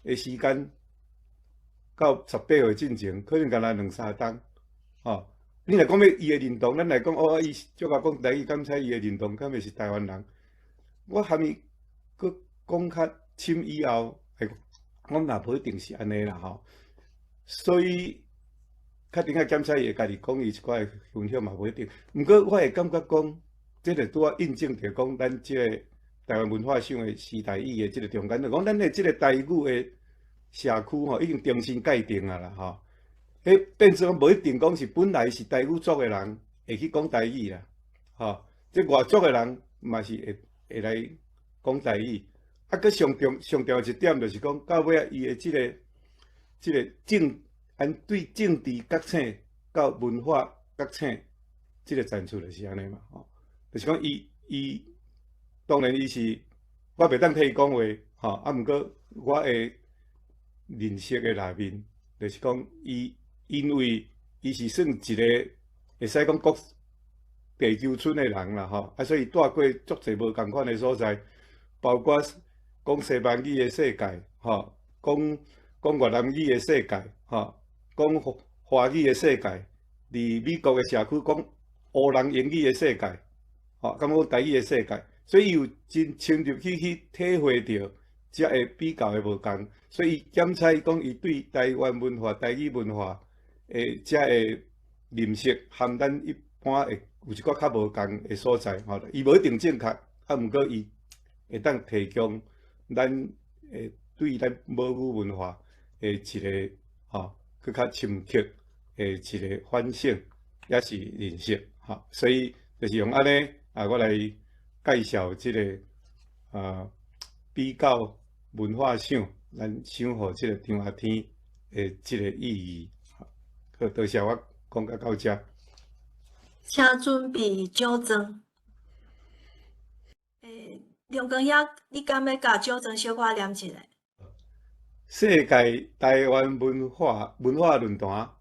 的時間，到18歲進前，可能干焦兩三冬，吼。你若講欲伊的認同，咱來講哦，伊足夠講台語，敢猜伊的認同，敢會是台灣人？我含伊閣講較深以後，我嘛無一定是按呢啦吼。所以較定愛檢查伊會家己講伊一寡分享嘛無一定。毋過我會感覺講，這個拄仔印證著講咱這个台灣文化賞的時代意義的這个中間，就講咱的這个台語的社區吼，已經重新界定啊啦吼。彼變做無一定講是本來是台語族的人會去講台語啦，吼。這外族的人嘛是會來講台語。啊，閣上重要一點就是講，到尾仔伊的這個按對政治覺醒到文化覺醒，這个層次就是按呢嘛，吼。就是講伊當然伊是我袂當替伊講話，吼。啊，毋過我的認識的內面，就是講伊因為伊是算一個會使講國地球村的人啦，吼。啊，所以蹛過足濟無仝款的所在，包括講西班語的世界，吼，講越南語的世界，吼，講華語的世界，佇美國的社區講烏人英語的世界，吼，敢講台語的世界，所以伊有真深入去體會著遮會比較的無仝，所以伊檢採講伊對台灣文化、台語文化的遮个認識，含咱一般會有一寡較無仝的所在，吼，伊無一定正確，啊，毋過伊會當提供咱會對咱母語文化的一個吼，閣較深刻的一個反省，抑是認識，吼，所以就是用按呢啊，我來介紹這個啊比較文化賞，咱賞予這個張阿天的這個意義。好，多謝我講到到遮。請準備獎狀。欸，梁光兄，你敢欲共獎狀小可念一下？世界台灣文化文化論壇，啊，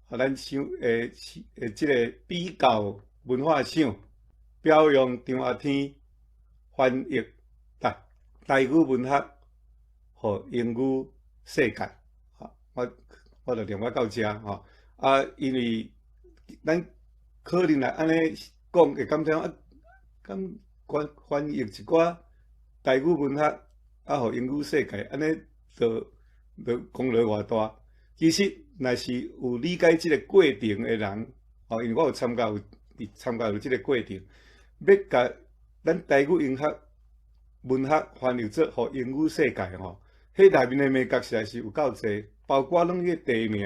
咱賞欸欸，這個比較文化賞，表揚張阿天翻譯台台語文學，予英語世界。我我就念我到遮吼。啊，因為咱可能來按呢講，會感覺啊，敢翻翻譯一寡台語文學，啊，予英語世界，按呢就就功勞偌大。其實，若是有理解這個過程的人，吼，因為我有參加有參加有這個過程，欲共咱台語文學文學翻譯做予英語世界吼，彼內面的眉角實在是有夠濟，包括攏彼個地名、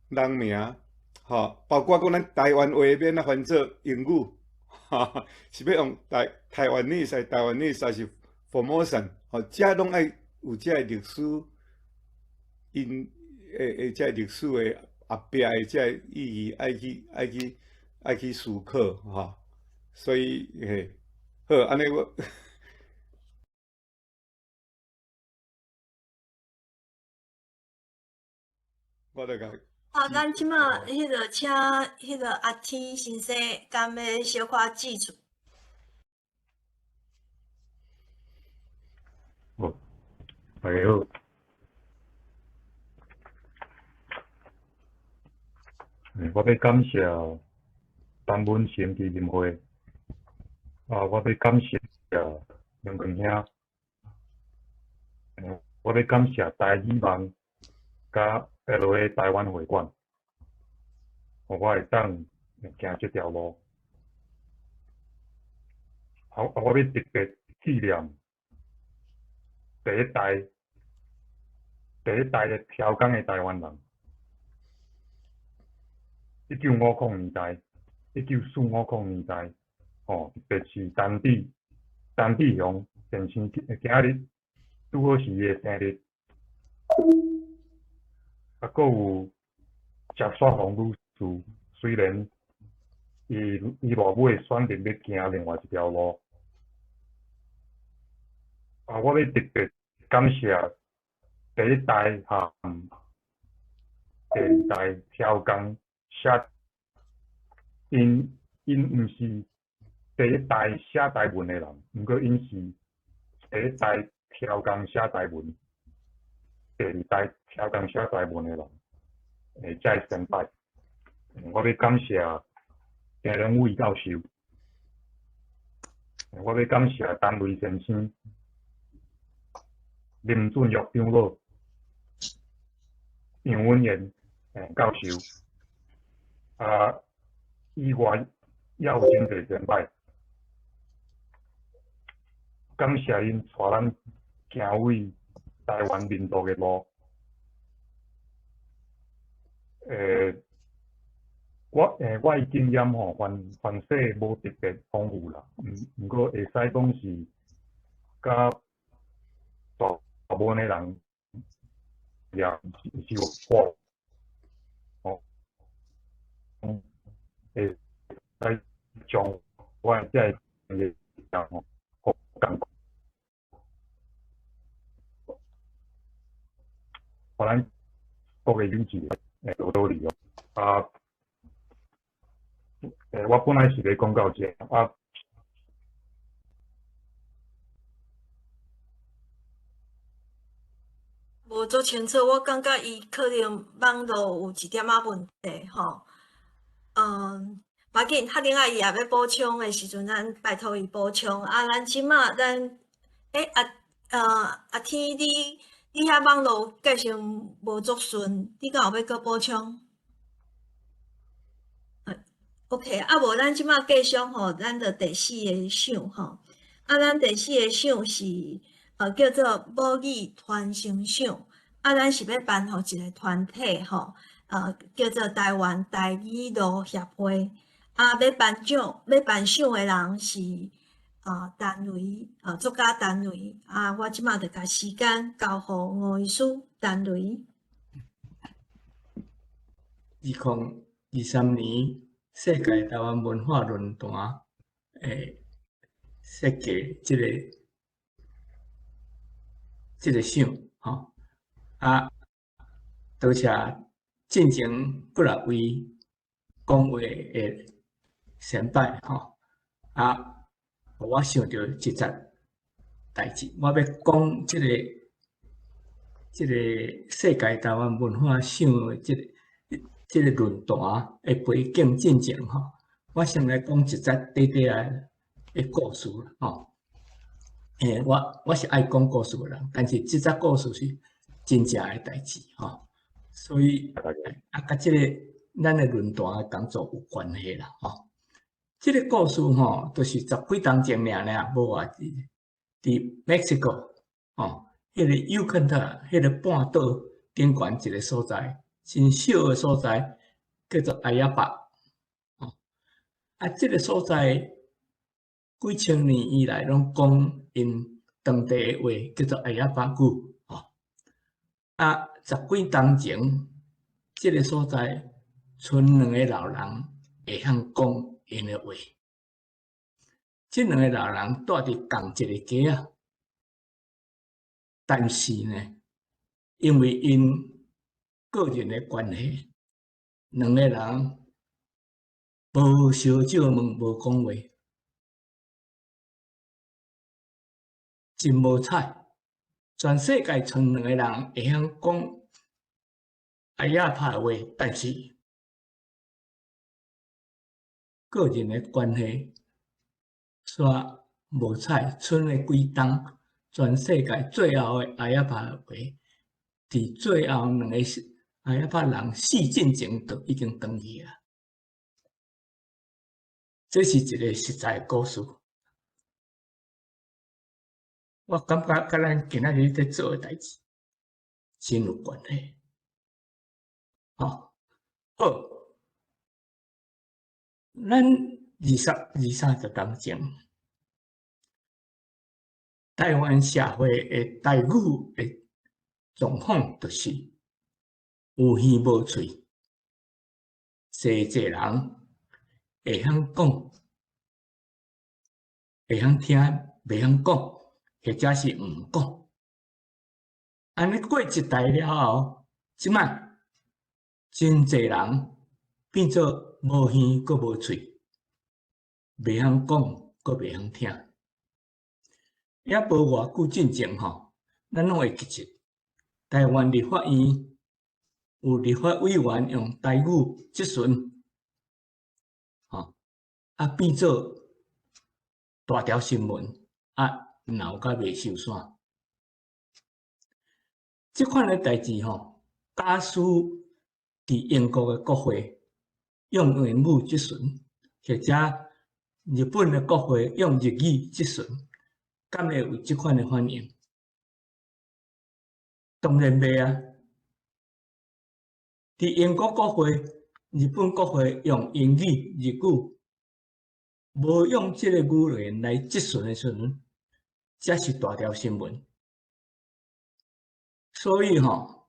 人名，吼，包括講咱台灣話欲按怎翻做英語，哈，是欲用台台灣語是台灣語，還是 Formosan，吼，遮攏愛有遮個歷史，𪜶的的遮歷史的後壁的遮個意義，愛去愛去愛去思考，吼，所以嘿，好，按呢我。我就共。啊，咱這馬彼個請彼個阿天先生，敢欲小可致辭？好，大家好。我欲感謝陳文成基金會，啊，我欲感謝梁光兄，我欲感謝台語網佮 LA 台灣會館，予我會當行這條路。啊，我欲特別紀念第一代、第一代咧挑工的台灣人。1950年代、1940年代，吼，特別是陳志、陳志雄先生，今仔日拄好是伊的生日。啊，閣有謝雪紅女士，雖然伊伊落尾選擇欲行另外一條路。啊，我欲特別感謝第一代和第二代挑工寫，𪜶𪜶毋是第一代寫台文的人，毋過𪜶是第一代挑工寫台文，第二代挑工寫台文的人，欸，這个先輩。我欲感謝鄭良偉教授，我欲感謝陳雷先生、林俊玉長老、楊文賢教授，啊，以外也有真濟先輩，感謝𪜶帶咱行為台灣民族的路。欸，我欸，我的經驗吼，凡凡勢無特別豐富啦，毋毋過會使講是佮大部分的人也是有我，吼，會使將我的這个經驗吼，予共，予咱各個有志的多多利用。啊，欸，我本來是欲講到這，啊。無足清楚，我感覺伊可能網路有一點仔問題吼。嗯，無要緊，較另外伊也欲補充的時陣，咱拜託伊補充。啊，咱這馬咱，欸，啊，阿天你遐網路繼續無足順，你敢有欲閣補充？OK，啊無咱這馬繼續吼，咱就第四个賞吼。啊，咱第四个賞是叫做母語傳承賞。啊，咱是欲頒予一个團體吼，叫做台灣台語路協會。啊，欲頒獎、欲頒賞的人是陳雷，作家陳雷。啊，我這馬就共時間交予吳醫師陳雷。2023年世界台灣文化論壇設計這個賞吼，啊，多謝進前幾若位講話的前輩吼，啊，予我想著一則代誌，我欲講這個世界台灣文化賞的這個論壇的背景進前吼，我先來講一則短短的故事吼。我是愛講故事的人，但是這則故事是真正的代誌吼，所以啊，佮這個咱的論壇的工作有關係啦吼。這個故事吼，就是十幾冬前爾爾，無偌久，佇墨西哥吼，彼個尤卡特彼個半島頂懸一個所在，真小的所在，叫做阿亞巴。吼，啊，這個所在幾千年以來攏講𪜶當地的話，叫做阿亞巴語。吼，啊，十幾冬前，這個所在賰兩个老人會曉講𪜶的話。這兩个老人蹛佇仝一個家仔，但是呢，因為𪜶個人的關係，兩个人無相借問，無講話，真無彩。全世界賰兩个人會曉講阿亞帕的話，但是個人的關係煞無彩，賰了幾冬，全世界最後的阿亞帕話，佇最後兩個阿亞帕人死進前就已經斷去啊。這是一個實在的故事。我感覺佮咱今仔日佇做的代誌真有關係。吼，好，咱二十、二三十冬前，台灣社會的台語的狀況就是有耳無喙，濟濟人會曉講，會曉聽，袂曉講，或者是毋講。按呢過一代了後，這擺真濟人變做無耳閣無喙，袂曉講，閣袂曉聽。也無偌久進前吼，咱攏會記得台灣立法院有立法委員用台語質詢，吼，啊變做大條新聞，啊鬧甲袂收煞。這款的代誌吼，假使佇英國的國會用英語質詢，或者日本的國會用日語質詢，敢會有這款的反應？當然袂啊！佇英國國會、日本國會用英語、日語，無用這个語言來質詢的時陣，才是大條新聞。所以吼，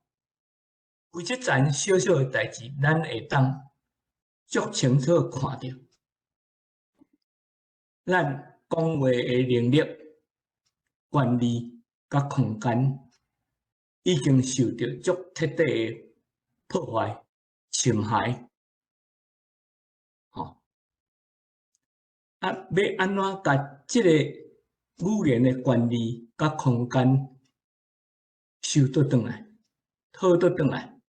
為這層小小的代誌，咱會當足清楚看著，咱講話的能力、權利佮空間，已經受著足徹底的破壞、侵害。吼，啊，欲按怎共這个語言的權利佮空間收倒轉來、討倒轉來？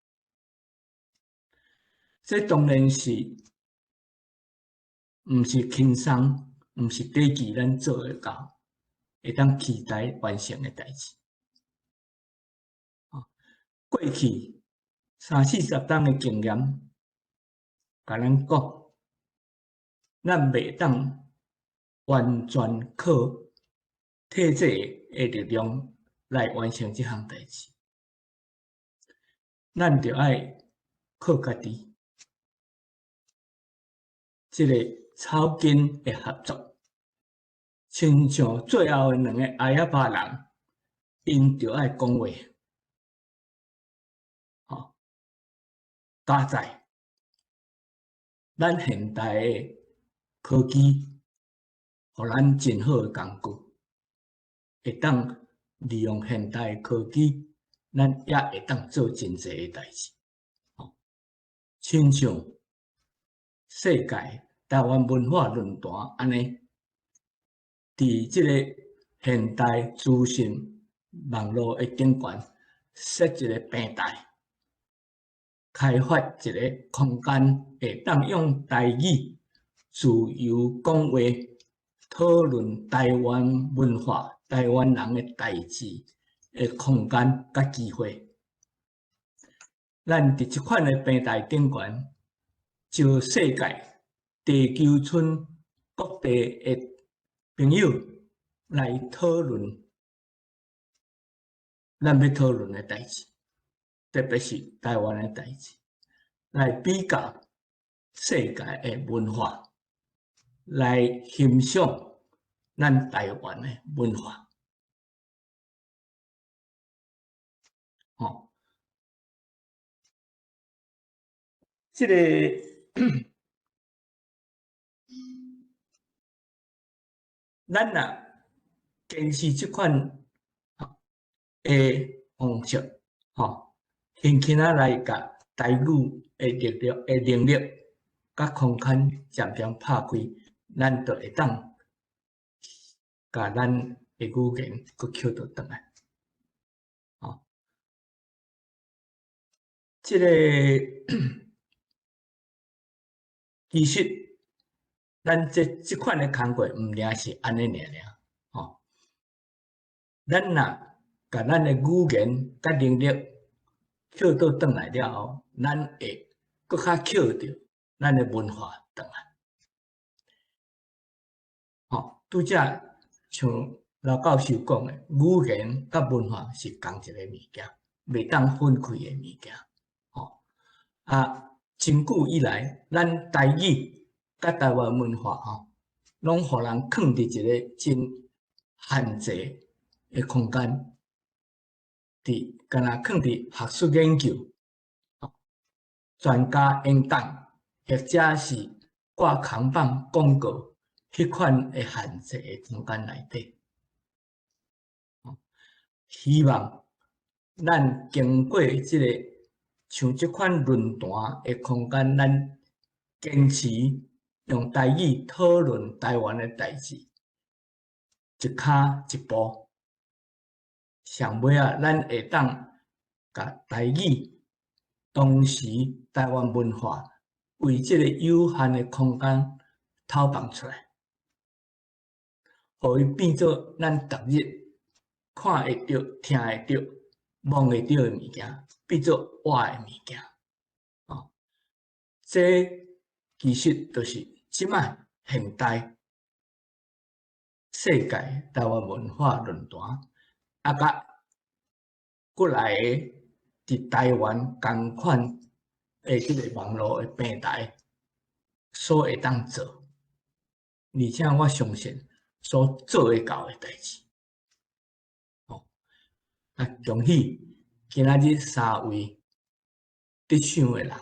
這當然是毋是輕鬆，毋是短期咱做會到。會當期待完成的代誌。過去三四十冬的經驗，共咱講，咱袂當完全靠體制的力量來完成這項代誌，咱著愛靠家己，這个草根的合作，親像最後的兩个阿亞巴人，𪜶著愛講話，吼，加載咱現代的科技，予咱真好的工具，會當利用現代科技，咱也會當做真濟的代誌，吼，親像世界台灣文化論壇按呢，佇這个現代資訊網路的頂懸設一个平台，開發一个空間，會當用台語自由講話，討論台灣文化、台灣人的代誌的空間佮機會。咱佇這款的平台頂懸，招世界地球村各地的朋友來討論咱欲討論的代誌，特別是台灣的代誌，來比較世界的文化，來欣賞咱台灣的文化。吼，這个咱若堅持這款的方式，吼，輕輕仔來共台語的力量的能力，佮空間漸漸拍開，咱就會當共咱的語言閣抾倒轉來。吼，這个其實，咱這這款的工課毋爾是按呢爾爾，吼。咱若共咱的語言佮能力抾倒轉來了後，咱會閣較抾著咱的文化轉來。吼，拄才像劉教授講的，語言佮文化是仝一个物件，袂當分開的物件。吼，啊。真久以來，咱台語佮台灣文化吼，攏予人囥佇一个真限制的空間，佇敢若囥佇學術研究、專家演講，或者是掛扛棒廣告彼款的限制的空間內底。希望咱經過這个像這款論壇的空間，咱堅持用台語討論台灣的代誌，一跤一步，上尾仔，咱會當共台語，同時台灣文化為這个有限的空間透放出來，予伊變做咱逐日看會著、聽會著、摸會著的物件，變做活的物件。哦，這其實就是這擺現代世界台灣文化論壇，啊，佮過來个佇台灣仝款的這个網路的平台所會當做，而且我相信所做會到的代誌。哦，啊，恭喜今仔日三位得獎的人，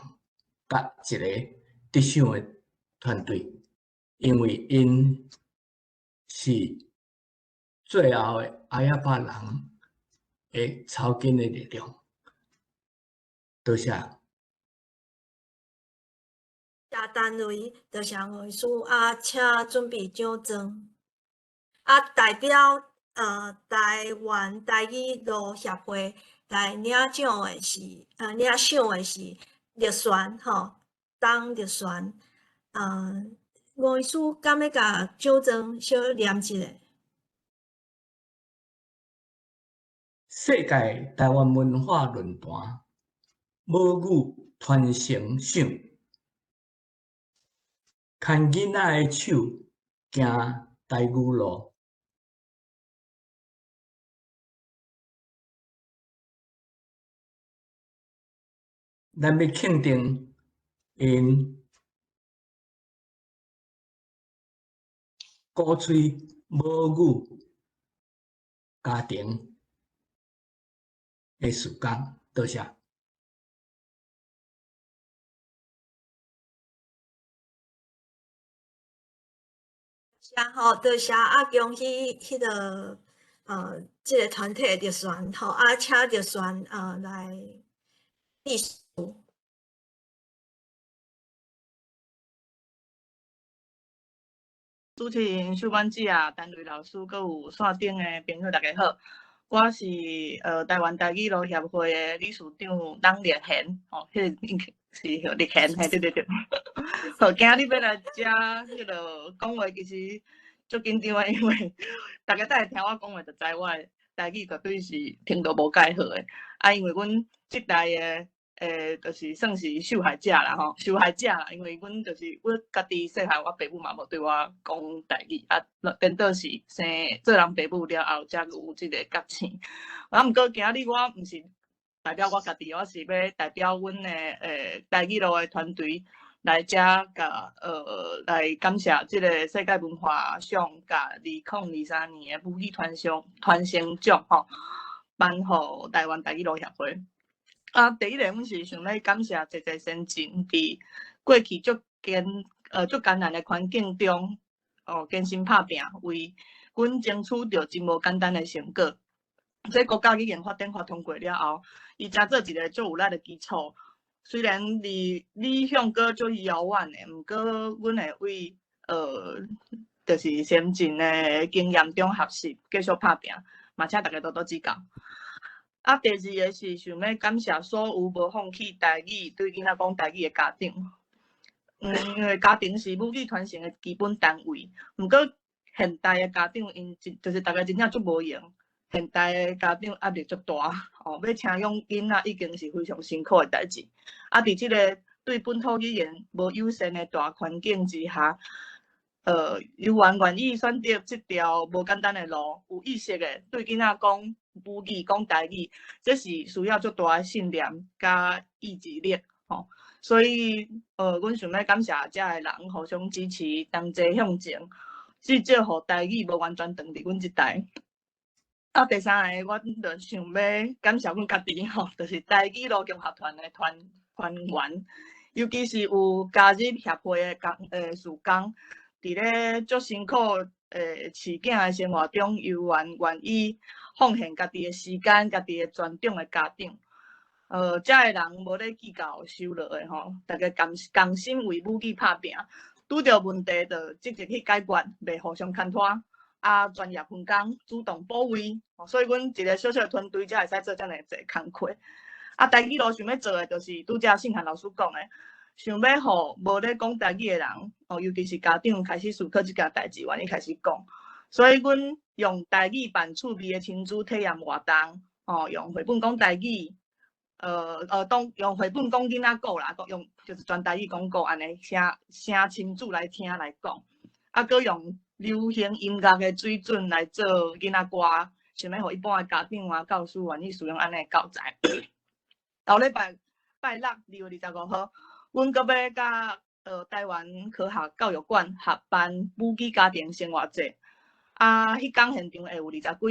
佮一个得獎的團隊，因為𪜶是最後的阿亞巴人的草根的力量。多謝。謝單位，多謝吳醫師啊，請準備獎狀。啊，代表台灣台語路協會來領獎的是，領賞的是綠璇吼，董綠璇。吳醫師敢欲共獎狀小念一下？世界台灣文化論壇母語傳承賞，牽囡仔的手行台語路。咱欲肯定𪜶鼓吹母語家庭的事工，多謝。謝吼，多謝啊！恭喜彼个這个團體的入選吼，啊，請入選來致辭。主持人秀婉姐啊，陳雷老師，閣有線頂的朋友，大家好。我是台灣台語路協會的理事長董麗賢，吼，彼个應該是叫麗賢，嘿，對對對。好，今日欲來遮彼个講話，其實足緊張的，因為大家等下聽我講話，就知我的台語絕對是程度無蓋好的。啊，因為阮這代的，就是算是受害者啦吼，受害者啦，因為阮就是我家己細漢，我爸母嘛無對我講台語，啊，顛倒是生做人爸母了後，才有這個覺醒。啊，毋過今日我毋是代表我家己，我是欲代表阮的台語路的團隊來遮共來感謝這個世界文化賞佮2023年的母語傳承傳承獎吼，頒予台灣台語路協會。啊，第一个，阮是想欲感謝濟濟先進佇過去足艱足艱難的環境中，哦，艱辛拍拚，為阮爭取著真無簡單的成果。這國家語言發展法通過了後，伊才做一个足有力的基礎。雖然離理想閣足遙遠的，毋過阮會為就是先進的經驗中學習，繼續拍拚，嘛請大家多多指教。啊，第二个是想欲感謝所有無放棄台語，對囡仔講台語的家長。因為家庭是母語傳承的基本單位。毋過現代的家長，𪜶真就是大家真正足無閒。現代的家長壓力足大，哦，欲請養囡仔已經是非常辛苦的代誌。啊，佇這个對本土語言無友善的大環境之下，猶原願意選擇這條無簡單的路，有意識的對囡仔講母語、講台語，這是需要足大的信念佮意志力，吼。所以，阮想欲感謝遮的人互相支持，同齊向前，至少予台語無完全斷佇阮這代。啊，第三个，我就想欲感謝阮家己吼，就是台語路共學團的團團員，尤其是有加入協會的工事工，佇咧足辛苦飼囝的生活中，猶原願意奉獻家己的時間、家己的專長的家長，遮的人無咧計較收落的吼，大家共共心為母語拍拚，拄著問題就積極去解決，袂互相牽拖。啊，專業分工，主動補位，所以阮一个小小的團隊才會使做遮爾濟工課。啊，台語路想欲做的，就是拄才信涵老師講的，想欲予無咧講台語的人，哦，尤其是家長開始思考這件代誌，願意開始講。所以，阮用台語辦趣味的親子體驗活動，哦，用繪本講台語，當用繪本講囡仔故啦，用就是全台語講故按呢，聲聲親子來聽來講，啊，閣用流行音樂的水準來做囡仔歌，想欲予一般的家長啊、教師願意使用按呢的教材。後禮拜拜六2月25號，阮閣欲佮台灣科學教育館合辦母語家庭生活節。啊，彼工現場會有20幾個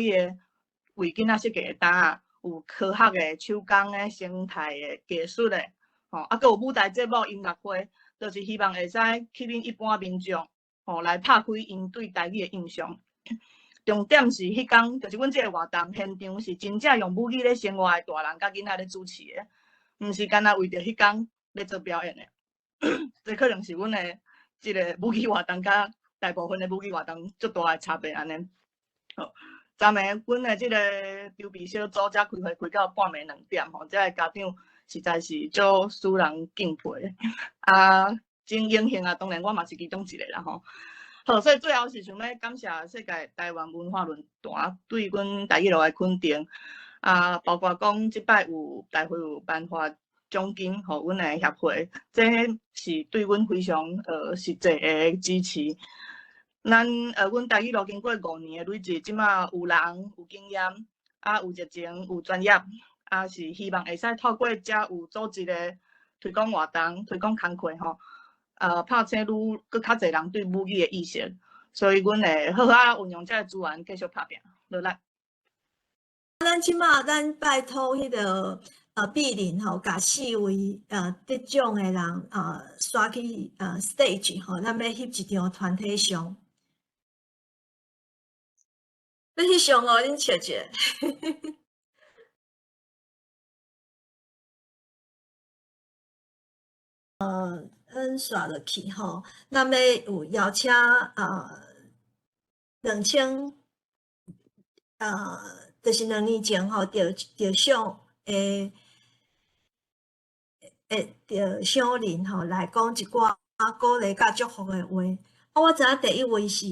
為囡仔設計的單仔，有科學的、手工的、生態的、藝術的，吼，啊，閣有舞台節目、音樂會，就是希望會使吸引一般民眾，吼，來拍開𪜶對台語的印象。重點是彼工，就是阮這个活動現場是真正用母語咧生活的大人佮囡仔咧主持的，毋是干焦為著彼工咧做表演的。這可能是阮的這个母語活動佮大部分的母語活動足大的差別按呢。好，昨暝阮的這个籌備小組才開會開到半暝2點吼，這个家長實在是足使人敬佩的。啊，真榮幸啊，當然我嘛是其中一个啦吼。好，所以最後是想欲感謝世界台灣文化論壇對阮台語路的肯定。啊，包括講這擺有大會有頒發獎金予阮的協會，這是對阮非常實際的支持。咱阮台語路經過5年的累積，這馬有人有經驗，啊有熱情有專業，啊是希望會使透過遮有組織的推廣活動、推廣工課吼，拍醒愈閣較濟人對母語的意識，所以阮會好好仔運用這个資源繼續拍拼努力。咱這馬咱拜託彼个碧玲吼，共四位得獎的人刷去stage 吼，咱欲翕一張團體相。欲翕相哦，恁笑者。咱刷落去吼，咱欲有邀請2000就是2年前吼，得獎的得獎人吼來講一寡鼓勵佮祝福的話。啊，我知影第一位是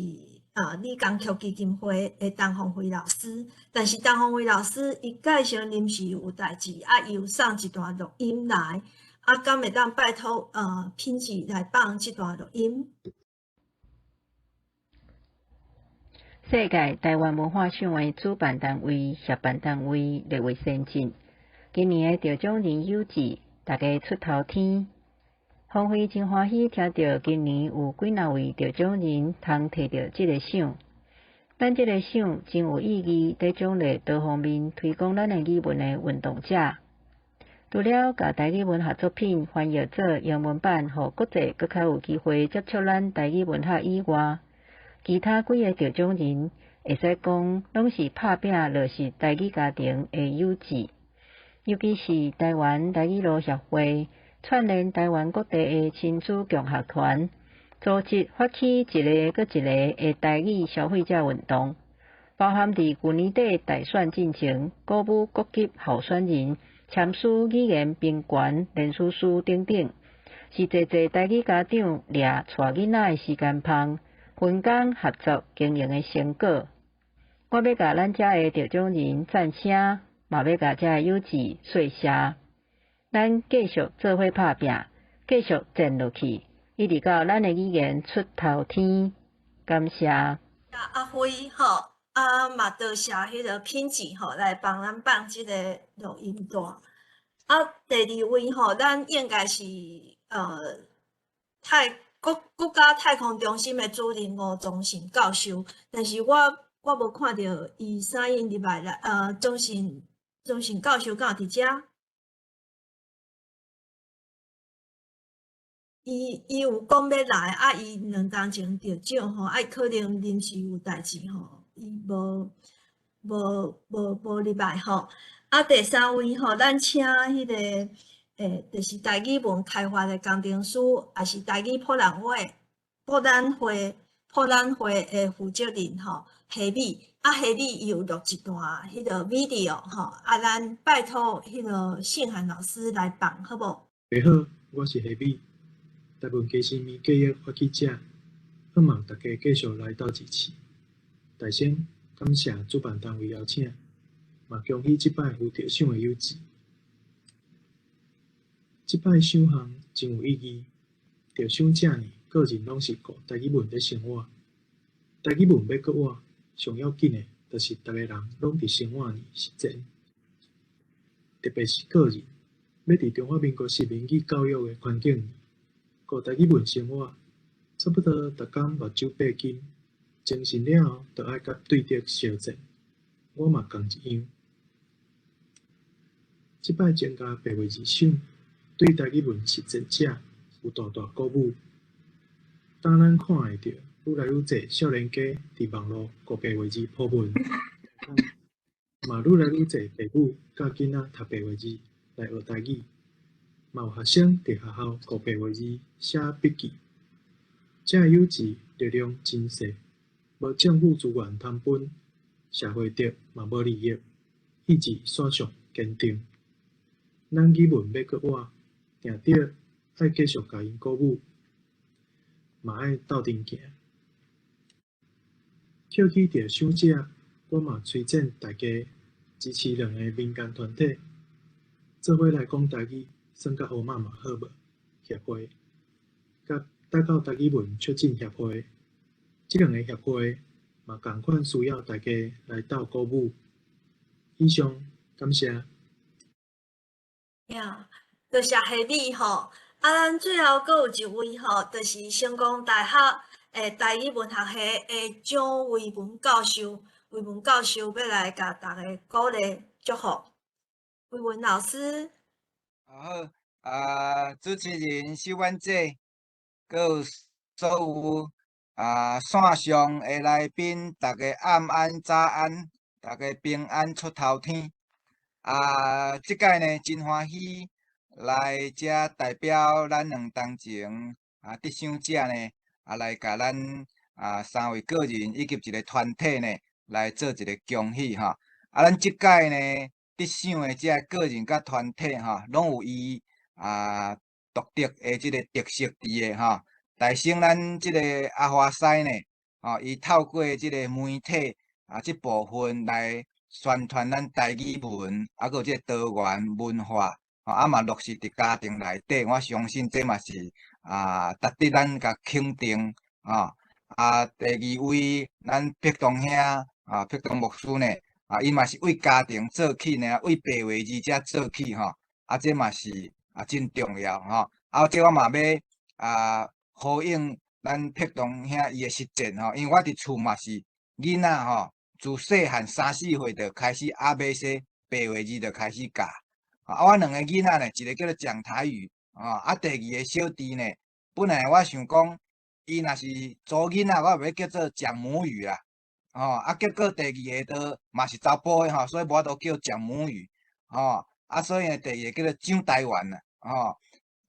李江菊基金會的陳鳳飛老師，但是陳鳳飛老師伊介紹臨時有代誌，啊，伊有送一段錄音來，啊，敢會當拜託品志來放這段錄音？世界台灣文化賞的主辦單位、協辦單位列位先進，今年的得獎人有志，大家出頭天。芳輝真歡喜聽著今年有幾若位得獎人通提著這个賞。咱這个賞真有意義，佇獎勵多方面推廣咱的語文的運動者。除了共台語文學作品翻譯做英文版，予國際閣較有機會接觸咱台語文學以外，其他幾个得獎人會使講，攏是拍拚落實台語家庭的有志，尤其是台灣台語路協會串聯台灣各地的親子共學團，組織發起一个閣一个的台語消費者運動，包含佇舊年底大選進前，鼓舞各級候選人簽署語言平權聯署書等等，是濟濟台語家長掠帶囡仔的時間芳，分工合作經營的成果。我欲共咱遮的得獎人讚聲，嘛欲共遮的有志說謝。咱繼續做伙拍拚，繼續戰落去，一直到咱的語言出頭天。感謝。阿輝吼，啊嘛多謝彼个品志吼來幫咱放這个錄音帶。啊，第二位吼，咱應該是國家太空中心的主任吳宗信教授，但是我無看著伊啥因入來啦。宗信教授敢有佇遮？伊有講欲來，啊，伊2冬前得獎吼，啊，伊可能臨時有代誌吼，伊無入來吼。啊，第三位吼，咱請彼个就是台語文開發的工程師，也是台語博覽會的負責人吼，夏美。啊，夏美伊有錄一段彼个 video 吼，啊，咱拜託彼个信涵老師來放，好無？大家好，我是夏美。台文家私物計劃發起者，希望大家繼續來鬥支持。大先感謝主辦單位邀請，嘛恭喜這擺有得獎的有志。這擺賞項真有意義，得獎者呢，個人攏是顧台語文咧生活。台語文欲閣活，上要緊的，就是逐个人攏佇生活裡實踐，特別是個人，欲佇中華民國實民語教育的環境裡，顧台語文生活，差不多逐工目睭閉緊，精神了後，就愛佮對敵相戰。我嘛仝一樣。這擺增加白話字賞，對台語文實踐者有大大鼓舞。當咱看會著愈來愈濟少年家佇網路顧白話字鋪文，嘛愈來愈濟父母教囡仔讀白話字來學台語，嘛有學生佇學校顧白話字寫筆記。這个幼稚力量真細，無政府資源通分，社會得嘛無利益，意志煞上堅定。咱語文欲閣活，定著愛繼續共𪜶鼓舞，嘛愛鬥陣行。捡起著賞者，我嘛催戰大家支持兩个民間團體，做伙來講台語，算較好嘛嘛好無？協會，佮大教台語文促進協會，這兩个協會嘛仝款需要大家來鬥鼓舞。以上，感謝。呀，多謝夏美吼。啊，咱最後閣有一位吼，就是成功大學的台語文學系的蔣維文教授，維文教授欲來共大家鼓勵祝福。維文老師。好，啊，主持人秀婉姐，閣有所有線上的來賓，大家暗安早安，大家平安出頭天。啊，這擺呢真歡喜來遮代表咱兩當前得賞者呢，來共咱三位個人以及一個團體呢來做一个恭喜吼。啊，咱這擺呢得賞的這个個人佮團體吼，攏有伊獨特的這个特色佇的吼。大先咱這个阿華師呢，吼，伊透過這个媒體這部分來宣傳咱台語文，啊，閣有這个多元文化，吼，啊嘛落實佇家庭內底，我相信這嘛是值得咱共肯定，吼。啊，第二位咱碧東兄碧東牧師呢，伊嘛是為家庭做起呢，為白話字遮做起吼，啊，這嘛是真重要吼。啊，這我嘛欲呼應咱碧東兄伊的實踐吼，因為我佇厝嘛是囡仔吼，自細漢三四歲就開始阿伯說白話字就開始教。啊，我兩个囡仔呢，一个叫做講台語，啊，第二个小弟呢，本來我想講，伊若是查囡仔，我欲叫做講母語啦，吼，啊，結果第二个都嘛是查埔的吼，所以無法度叫講母語，吼，啊，所以呢，第二个叫做講台灣啦，吼，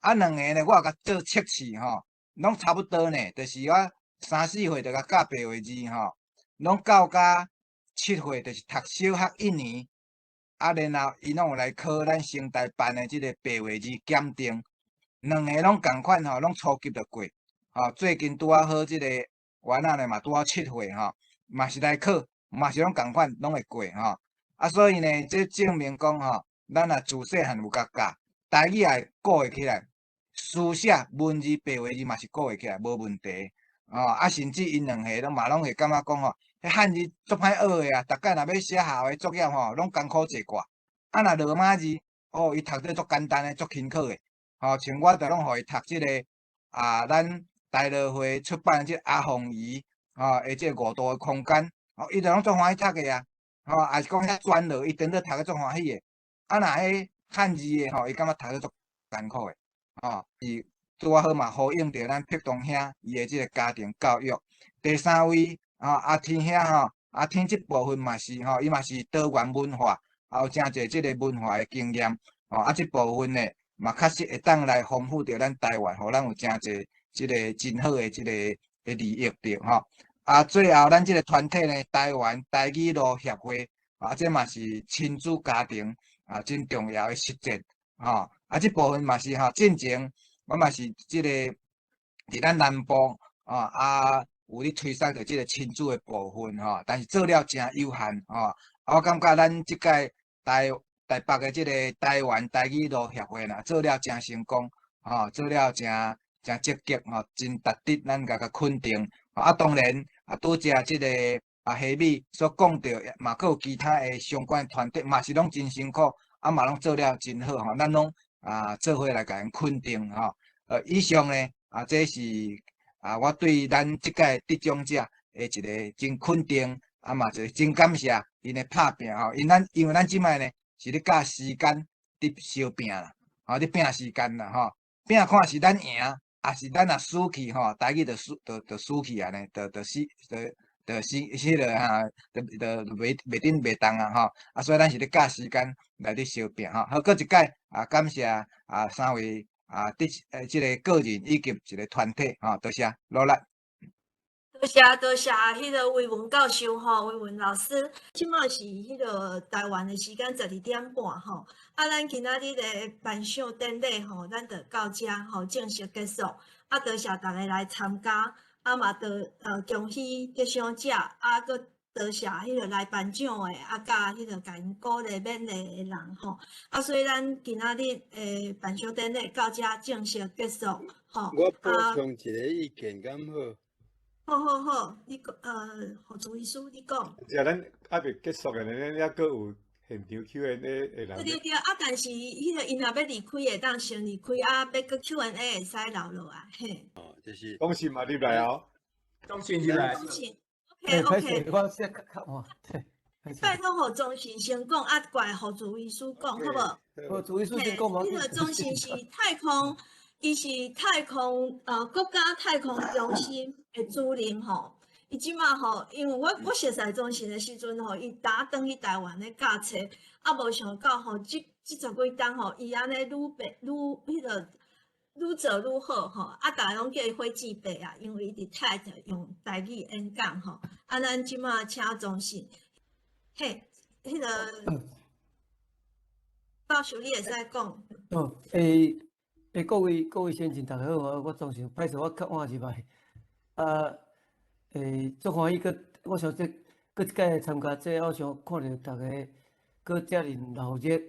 啊，兩个呢，我有共做測試吼，攏差不多呢，就是我三四歲就共教白話字吼，攏教甲7歲，就是讀小學一年，啊，然後𪜶攏有來考咱成大辦的這个白話字檢定，兩个攏仝款吼，攏初級就過，吼，最近拄仔好這个原仔呢嘛拄好7歲吼，嘛是來考，嘛是攏仝款，攏會過吼，啊，所以呢，這證明講吼，咱若自細漢有共教，台語也會顧會起來，書寫文字白話字嘛是顧會起來，無問題，吼，啊，甚至𪜶兩個攏嘛攏會感覺講吼，彼漢字足歹學的啊，逐擺若欲寫校的作業吼，攏艱苦濟掛，啊，若羅馬字，哦，伊讀得足簡單的，足輕巧的，吼，像我就攏予伊讀這个咱台樂會出版的這阿鳳姨，吼，的這个五度的空間，哦，伊就攏足歡喜讀的啊，吼，也是講遐專落，伊當做讀得足歡喜的，啊，若彼漢字的吼，伊感覺讀得足艱苦的，吼，伊拄仔好嘛呼應著咱碧東兄伊的這个家庭教育。第三位，阿天兄吼，阿天這部分嘛是吼，伊嘛是多元文化，也有誠濟這个文化的經驗，吼，啊，這部分呢嘛確實會當來豐富著咱台灣，予咱有誠濟這个真好的這个的利益著吼。啊，最後咱這个團體呢，台灣台語路協會，啊，這嘛是親子家庭真重要的實踐，吼。啊，這部分嘛是吼，進前我嘛是這个佇咱南部有咧推捒著這个親子的部分吼，但是做了誠有限吼。啊，我感覺咱這擺台北的這个台灣台語路協會啦，做了誠成功，吼，做了誠誠積極吼，真值得咱共共肯定。啊，當然啊，拄才這个夏美所講著，嘛閣有其他的相關團體，嘛是攏真辛苦，啊嘛攏做了真好吼，咱攏做伙來共𪜶肯定吼。以上呢這是我對咱這擺得獎者的一个真肯定，啊嘛一个真感謝𪜶的拍拚吼。因為咱這擺呢是咧佮時間佇相拚啦，吼，咧拚時間啦吼，拚看是咱贏，抑是咱若輸去吼，台語就輸，就輸去按呢，就死，就死彼落哈，就袂頂袂動啊吼。啊，所以咱是咧佮時間來咧相拚吼。好，閣一擺感謝三位得這个個人以及一个團體吼，多謝努力。多謝多謝，彼个維文教授吼，維文老師，這馬是彼个台灣的時間12點半吼。啊，咱今仔日的頒獎典禮吼，咱就到遮吼正式結束。啊，多謝大家來參加，啊嘛，多恭喜得獎者，啊，閣多謝彼个來頒獎的，啊，佮彼个共𪜶鼓勵勉勵的人吼。啊，所以咱今仔日的頒獎典禮到遮正式結束吼。我補充一个意見，敢好？好好好，你講，何主醫師你講。是啊，咱猶未結束的呢，咱猶閣有現場 Q&A 的人。對對對，啊，但是彼个𪜶若欲離開會當先離開，啊，欲閣 Q&A 會使留落來，嘿。哦，就是。講信嘛入來哦。中信入來。中信，OK OK。我先較較晚。拜託予中信先講，啊，過來予朱醫師講，好無？好，朱醫師先講嘛。彼个中信是太空，伊是太空國家太空中心的主任吼。伊這馬吼，因為我熟似中信的時陣吼，伊打轉去台灣咧教冊，啊，無想到吼，這十幾冬吼，伊按呢愈變愈彼个愈做愈好吼，啊，逐家攏叫伊火箭伯啊，因為伊佇 TED 用台語演講吼。啊，咱這馬請中信，嘿，彼个教授你會使講。哦，欸欸，各位先進，大家好，我鍾信，歹勢我較晚入來，啊。欸，足歡喜，閣我想這閣一擺參加這，我想看著逐家閣遮爾鬧熱，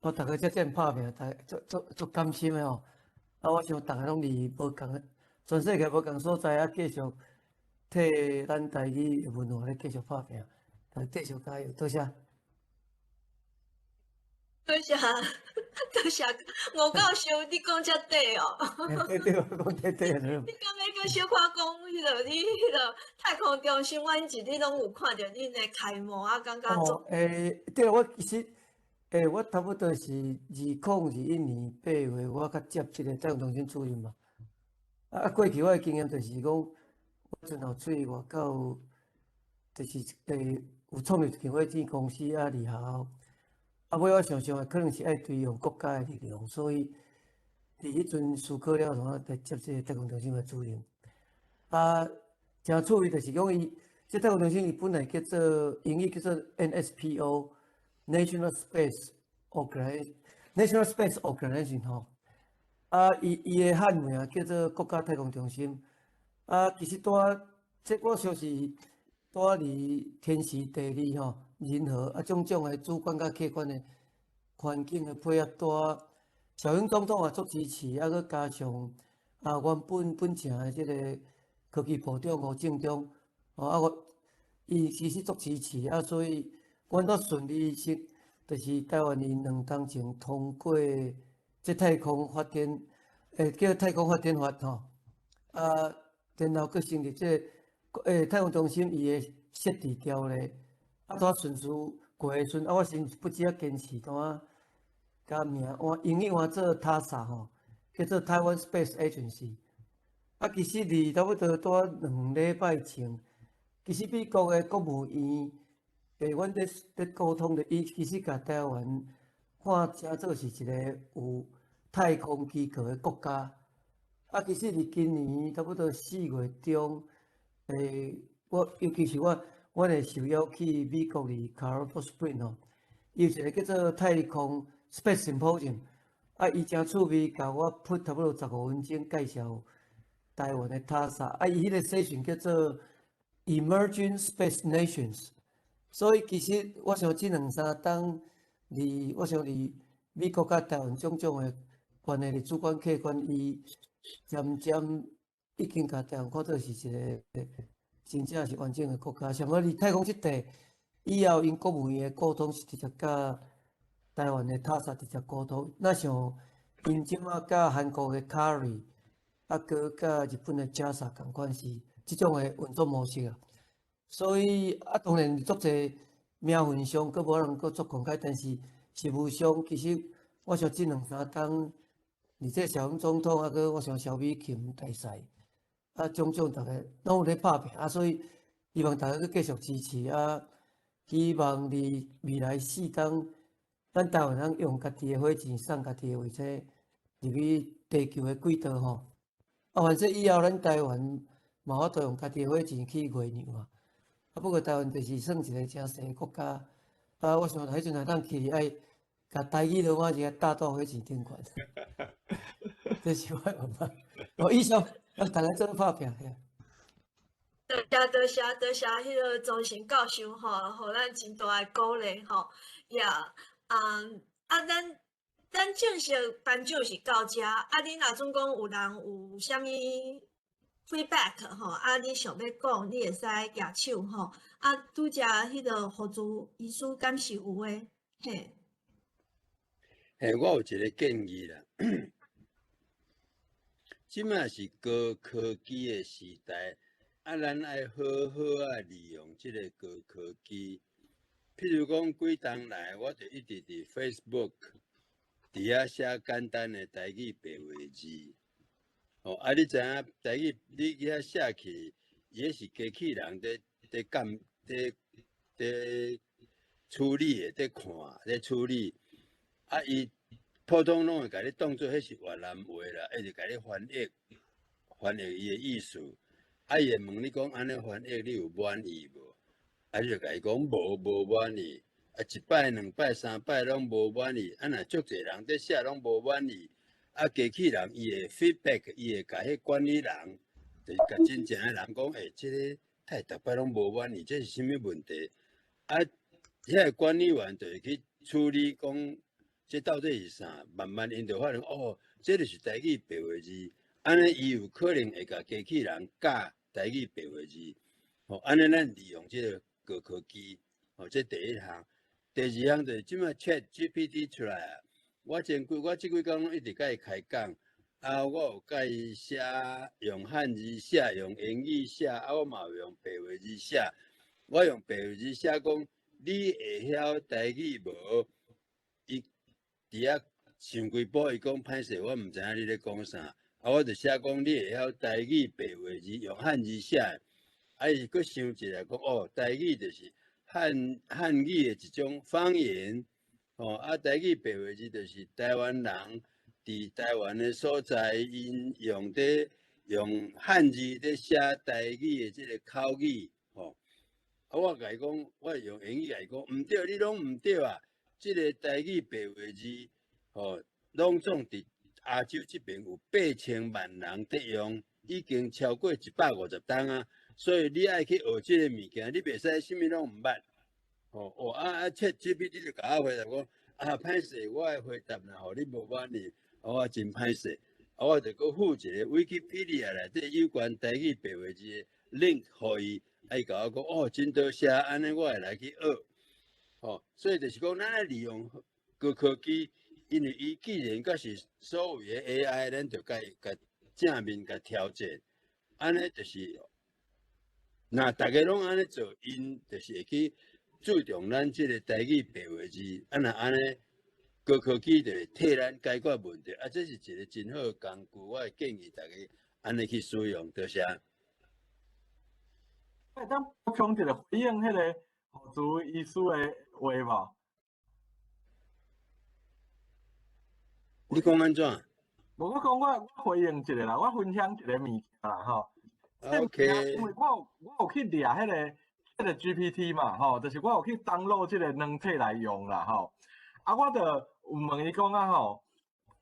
我逐家遮爾拍拚，逐家足足足甘心的吼。啊，我想逐家攏佇無仝，全世界無仝所在啊，繼續替咱台語的文化咧繼續拍拚，來繼續加油，多謝。多謝，多謝，吳教授，你講遮短哦。對對，我講短短。你敢欲閣小可講彼个？你彼个太空中心，阮一日攏有看著恁的開幕啊，感覺足。哦，欸，對，我其實，欸，我差不多是2021年8月，我較接這个太空中心主任嘛。啊，過去我的經驗就是講，我陣後出去外口，就是欸，有創立一間火箭公司啊，離學校。啊，尾我想想的可能是愛對用國家的力量，所以佇彼陣思考了後，我來接這个太空中心的主任。啊，誠趣味就是講伊，這太空中心伊本來叫做英語叫做 NSPO，National Space Organization，National Space Organization 吼。啊，伊的漢名叫做國家太空中心。啊，其實拄仔，這我想是拄仔佇天時地利吼，人和啊，種種的主觀佮客觀的環境的配合，拄仔小英總統也足支持，啊，閣加上啊，原本本城的這个科技部長吳政忠，哦，啊，我伊其實足支持，啊，所以阮都順利是，就是台灣佇2冬前通過這太空發展，欸，叫太空發展法吼，啊，然後閣成立這個欸太空中心伊的設置條例。啊，拄仔順序過的時陣，啊，我先不只啊堅持，拄仔共名換英語換做 TASA 吼，叫做 Taiwan Space Agency。啊，其實佇差不多拄仔2禮拜前，其實美國的國務院，欸，阮咧咧溝通的，伊其實共台灣看成做是一個有太空機構的國家。啊，其實佇今年差不多4月中，欸，我尤其是我。阮會受邀去美國佇 Colorado Springs 吼，伊有一個叫做太空 Space Symposium，啊，伊誠趣味，共我 put 差不多15分鐘介紹台灣的 TASA，啊，伊彼个 session 叫做 Emerging Space Nations，所以其實我想這兩三冬，佇我想佇美國佮台灣種種的關係，佇主觀客觀，伊漸漸已經共台灣看做是一個真正是完整的國家。像我佇太空這塊，以後𪜶國務院的溝通是直接佮台灣的 TASA 直接溝通。若像𪜶這馬佮韓國的 KARI，啊，閣佮日本的 JAXA 仝款是這種的運作模式啊。所以啊，當然足濟名分上閣無人閣足公開，但是實務上其實我想這兩三冬，而且小英總統啊，閣我想蕭美琴大使，啊，種種逐家攏有咧拍拚啊，所以希望逐家閣繼續支持啊，希望佇未來4冬，咱台灣人用家己的火箭送家己的衛星入去地球的軌道吼。啊，反正以後咱台灣嘛有法度用家己的火箭去月娘啊。啊，不過台灣就是算一個誠細的國家，啊，我想彼陣若當去愛共台語羅馬字搭到火箭頂懸，這是我的願望。哦，以上，咱逐家做伙拍拚。多謝多謝多謝，彼个莊成教授吼，予咱真大的鼓勵吼，yeah，啊啊，咱正式頒獎是到遮，啊，你若準講有人有啥物 feedback 吼，啊，你想欲講，你會使舉手吼，啊，拄才彼个何主醫師敢是有的，嘿。嘿，我有一个建議啦。這馬是高科技的時代，啊，咱愛好好仔利用這个高科技。譬如講，幾冬來，我就一直佇 Facebook 佇遐寫簡單的台語白話字。哦，啊，你知影台語你去遐寫去，伊彼是機器人佇監佇處理的，佇看佇處理。啊，伊普通攏會共你當做彼是越南話啦，一直共你翻譯，翻譯伊的意思。啊，伊會問你講按呢翻譯你有滿意無？啊，你就共伊講無滿意。啊，一擺、兩擺、三擺攏無滿意。啊，若足濟人佇寫攏無滿意，啊，機器人伊會 feedback，伊會共彼管理人，就是共真正的人講，欸，這个太逐擺攏無滿意，這是啥物問題？啊，遐個管理員就會去處理講，這到底是啥？慢慢𪜶就發現，哦，這就是台語白話字。按呢，伊有可能會共機器人教台語白話字。吼，按呢，咱利用這个高科技，吼，這第一項。第二項就是這馬 ChatGPT 出來啊，我前幾我這幾工攏一直共伊開講，啊，我有共伊寫用漢字寫，用英語寫，啊，我嘛有用白話字寫。我用白話字寫講，你會曉台語無？伊佇遐想幾步，伊講歹勢，我毋知影你咧講啥。啊，我就寫講你會曉台語白話字，用漢字寫的。啊，伊閣想一下講，哦，台語就是漢語的一種方言，吼，啊，台語白話字就是台灣人佇台灣的所在，𪜶用佇用漢字佇寫台語的這个口語，吼。啊，我共伊講，我用英語共伊講，毋對，你攏毋對啊！這个台語白話字，吼，攏總佇亞洲這邊有8000萬人佇用，已經超過150冬啊！所以你愛去學這个物件，你袂使啥物攏毋捌。吼，哦啊啊，ChatGPT 就共我回答講，啊，歹勢，我的回答若予你無滿意，我真歹勢。啊，我就閣附一个 Wikipedia 內底有關台語白話字的 link 予伊，啊，伊共我講，哦，真多謝，按呢我會來去學。吼，所以就是講，咱愛利用高科技，因為伊既然閣是所謂的 AI，咱就共伊共正面共挑戰，按呢就是，若逐家攏按呢做，𪜶就是會去注重咱這个台語白話字，啊，若按呢高科技就會替咱解決問題，啊，這是一个真好的工具，我會建議大家按呢去使用，多謝。會當補充一个回應，彼个何主醫師的話無？你講按怎？無，我講我回應一下啦，我分享一个物件啦，吼。 OK。因為我有去掠彼個 GPT 嘛，吼，就是我有去 download 這个軟體來用啦，吼。啊，我就有問伊講啊，吼，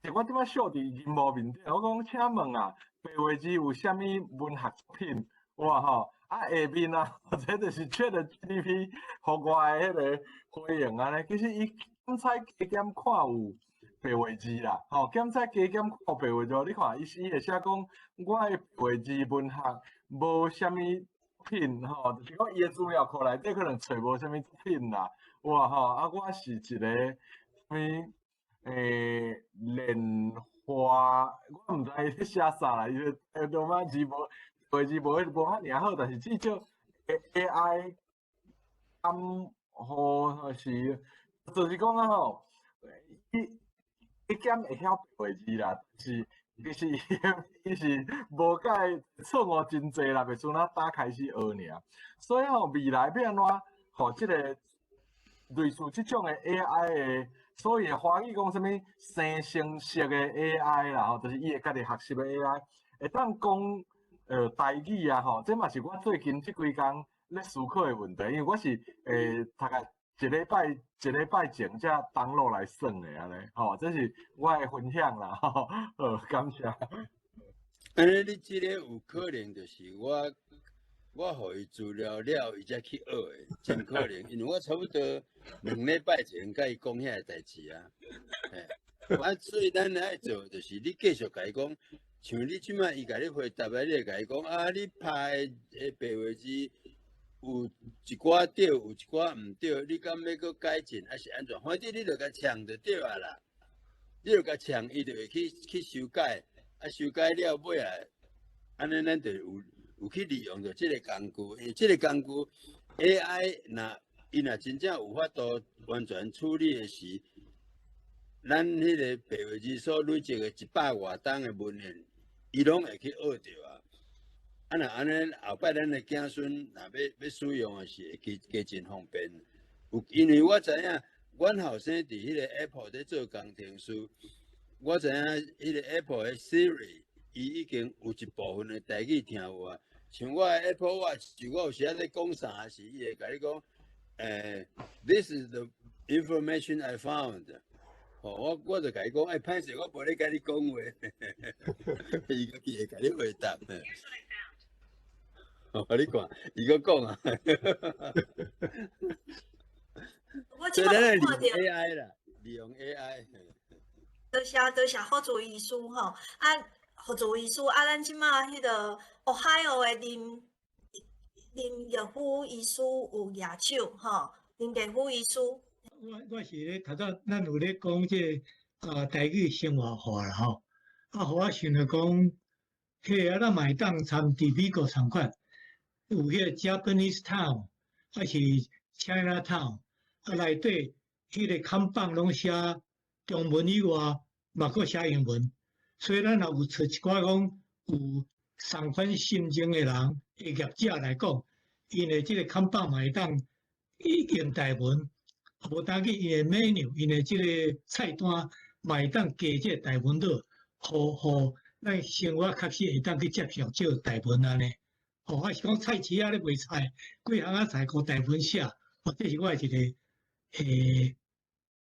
就我這擺秀佇螢幕面頂，我講請問啊，白話字有啥物文學作品？哇吼！啊，下面啊，這就是 ChatGPT 予我的彼个回應按呢。其實伊檢採加減看有白話字啦，吼，檢採加減看有白話字，你看伊伊會寫講，我的白話字文學無啥物品，吼，就是講伊的資料庫內底可能揣無啥物作品啦。哇吼！啊，我是一个啥物蓮花，我毋知伊咧寫啥啦，伊個羅馬字無。話字無遐爾好，但是至少 AI 咁好是，就是講啊吼，伊伊減會曉白話字啦，是其實伊是無解錯誤真濟啦，袂像咱早開始學爾。所以吼，未來欲按怎，予這个類似這種的 AI 的，所謂的華語講啥物生成式的 AI 啦吼，就是伊會家己學習的 AI，會當講台語啊吼，這嘛是我最近這幾工咧思考的問題，因為我是大概一禮拜前才 download 來耍的按呢，吼，這是我的分享啦，吼，好，感謝。按呢，你這个有可能就是我我予伊資料了，伊才去學的，真可能，因為我差不多2禮拜前佮伊講遐个代誌啊。嘿，啊，所以咱愛做就是你繼續共伊講，像你這擺伊共你回答的，你會共伊講啊，你拍的白話字有一寡對，有一寡毋對，你敢欲閣改進，抑是按怎？反正你著共嗆就對啊啦，你著共嗆，伊就會去修改，啊，修改了尾啊，按呢咱就有去利用著這个工具，因為這个工具 AI 若伊若真正有法度完全處理的時，咱彼个白話字所累積的100外冬的文獻，伊攏會去學著啊。啊，若按呢後擺咱的子孫若欲使用的時，會加真方便。有因為我知影，阮後生佇彼个 Apple 咧做工程師，我知影彼个 Apple 的 Siri，伊已經有一部分的台語聽有啊。像我的 Apple Watch，我有時仔咧講啥時，伊會共你講，This is the information I found。吼，我就共伊講，欸，歹勢，我無咧共你講話，伊家己會共你回答。哦，你看，伊閣講啊。我這擺看著 AI 啦，利用 AI。多謝多謝，好做醫師吼，啊，好做醫師啊，咱這馬彼个 Ohio 的林玉夫醫師有舉手吼，林玉夫醫師。我是咧頭拄咱有咧講這個啊台語生活化啦吼，啊，予我想著講，彼个啊，咱嘛會當參佇美國仝款，有彼个 Japanese Town，抑是 China Town，啊內底彼个看板攏寫中文以外，嘛閣寫英文，所以咱若有揣一寡講有仝款心情的人的業者來講，𪜶的這個看板嘛會當用台文。無單去𪜶的 menu，𪜶的這个菜單嘛會當加這個台文落，予予咱生活確實會當去接受這個台文按呢。吼，抑是講菜市仔咧賣菜，幾項仔菜閣台文寫，哦，這是我的一個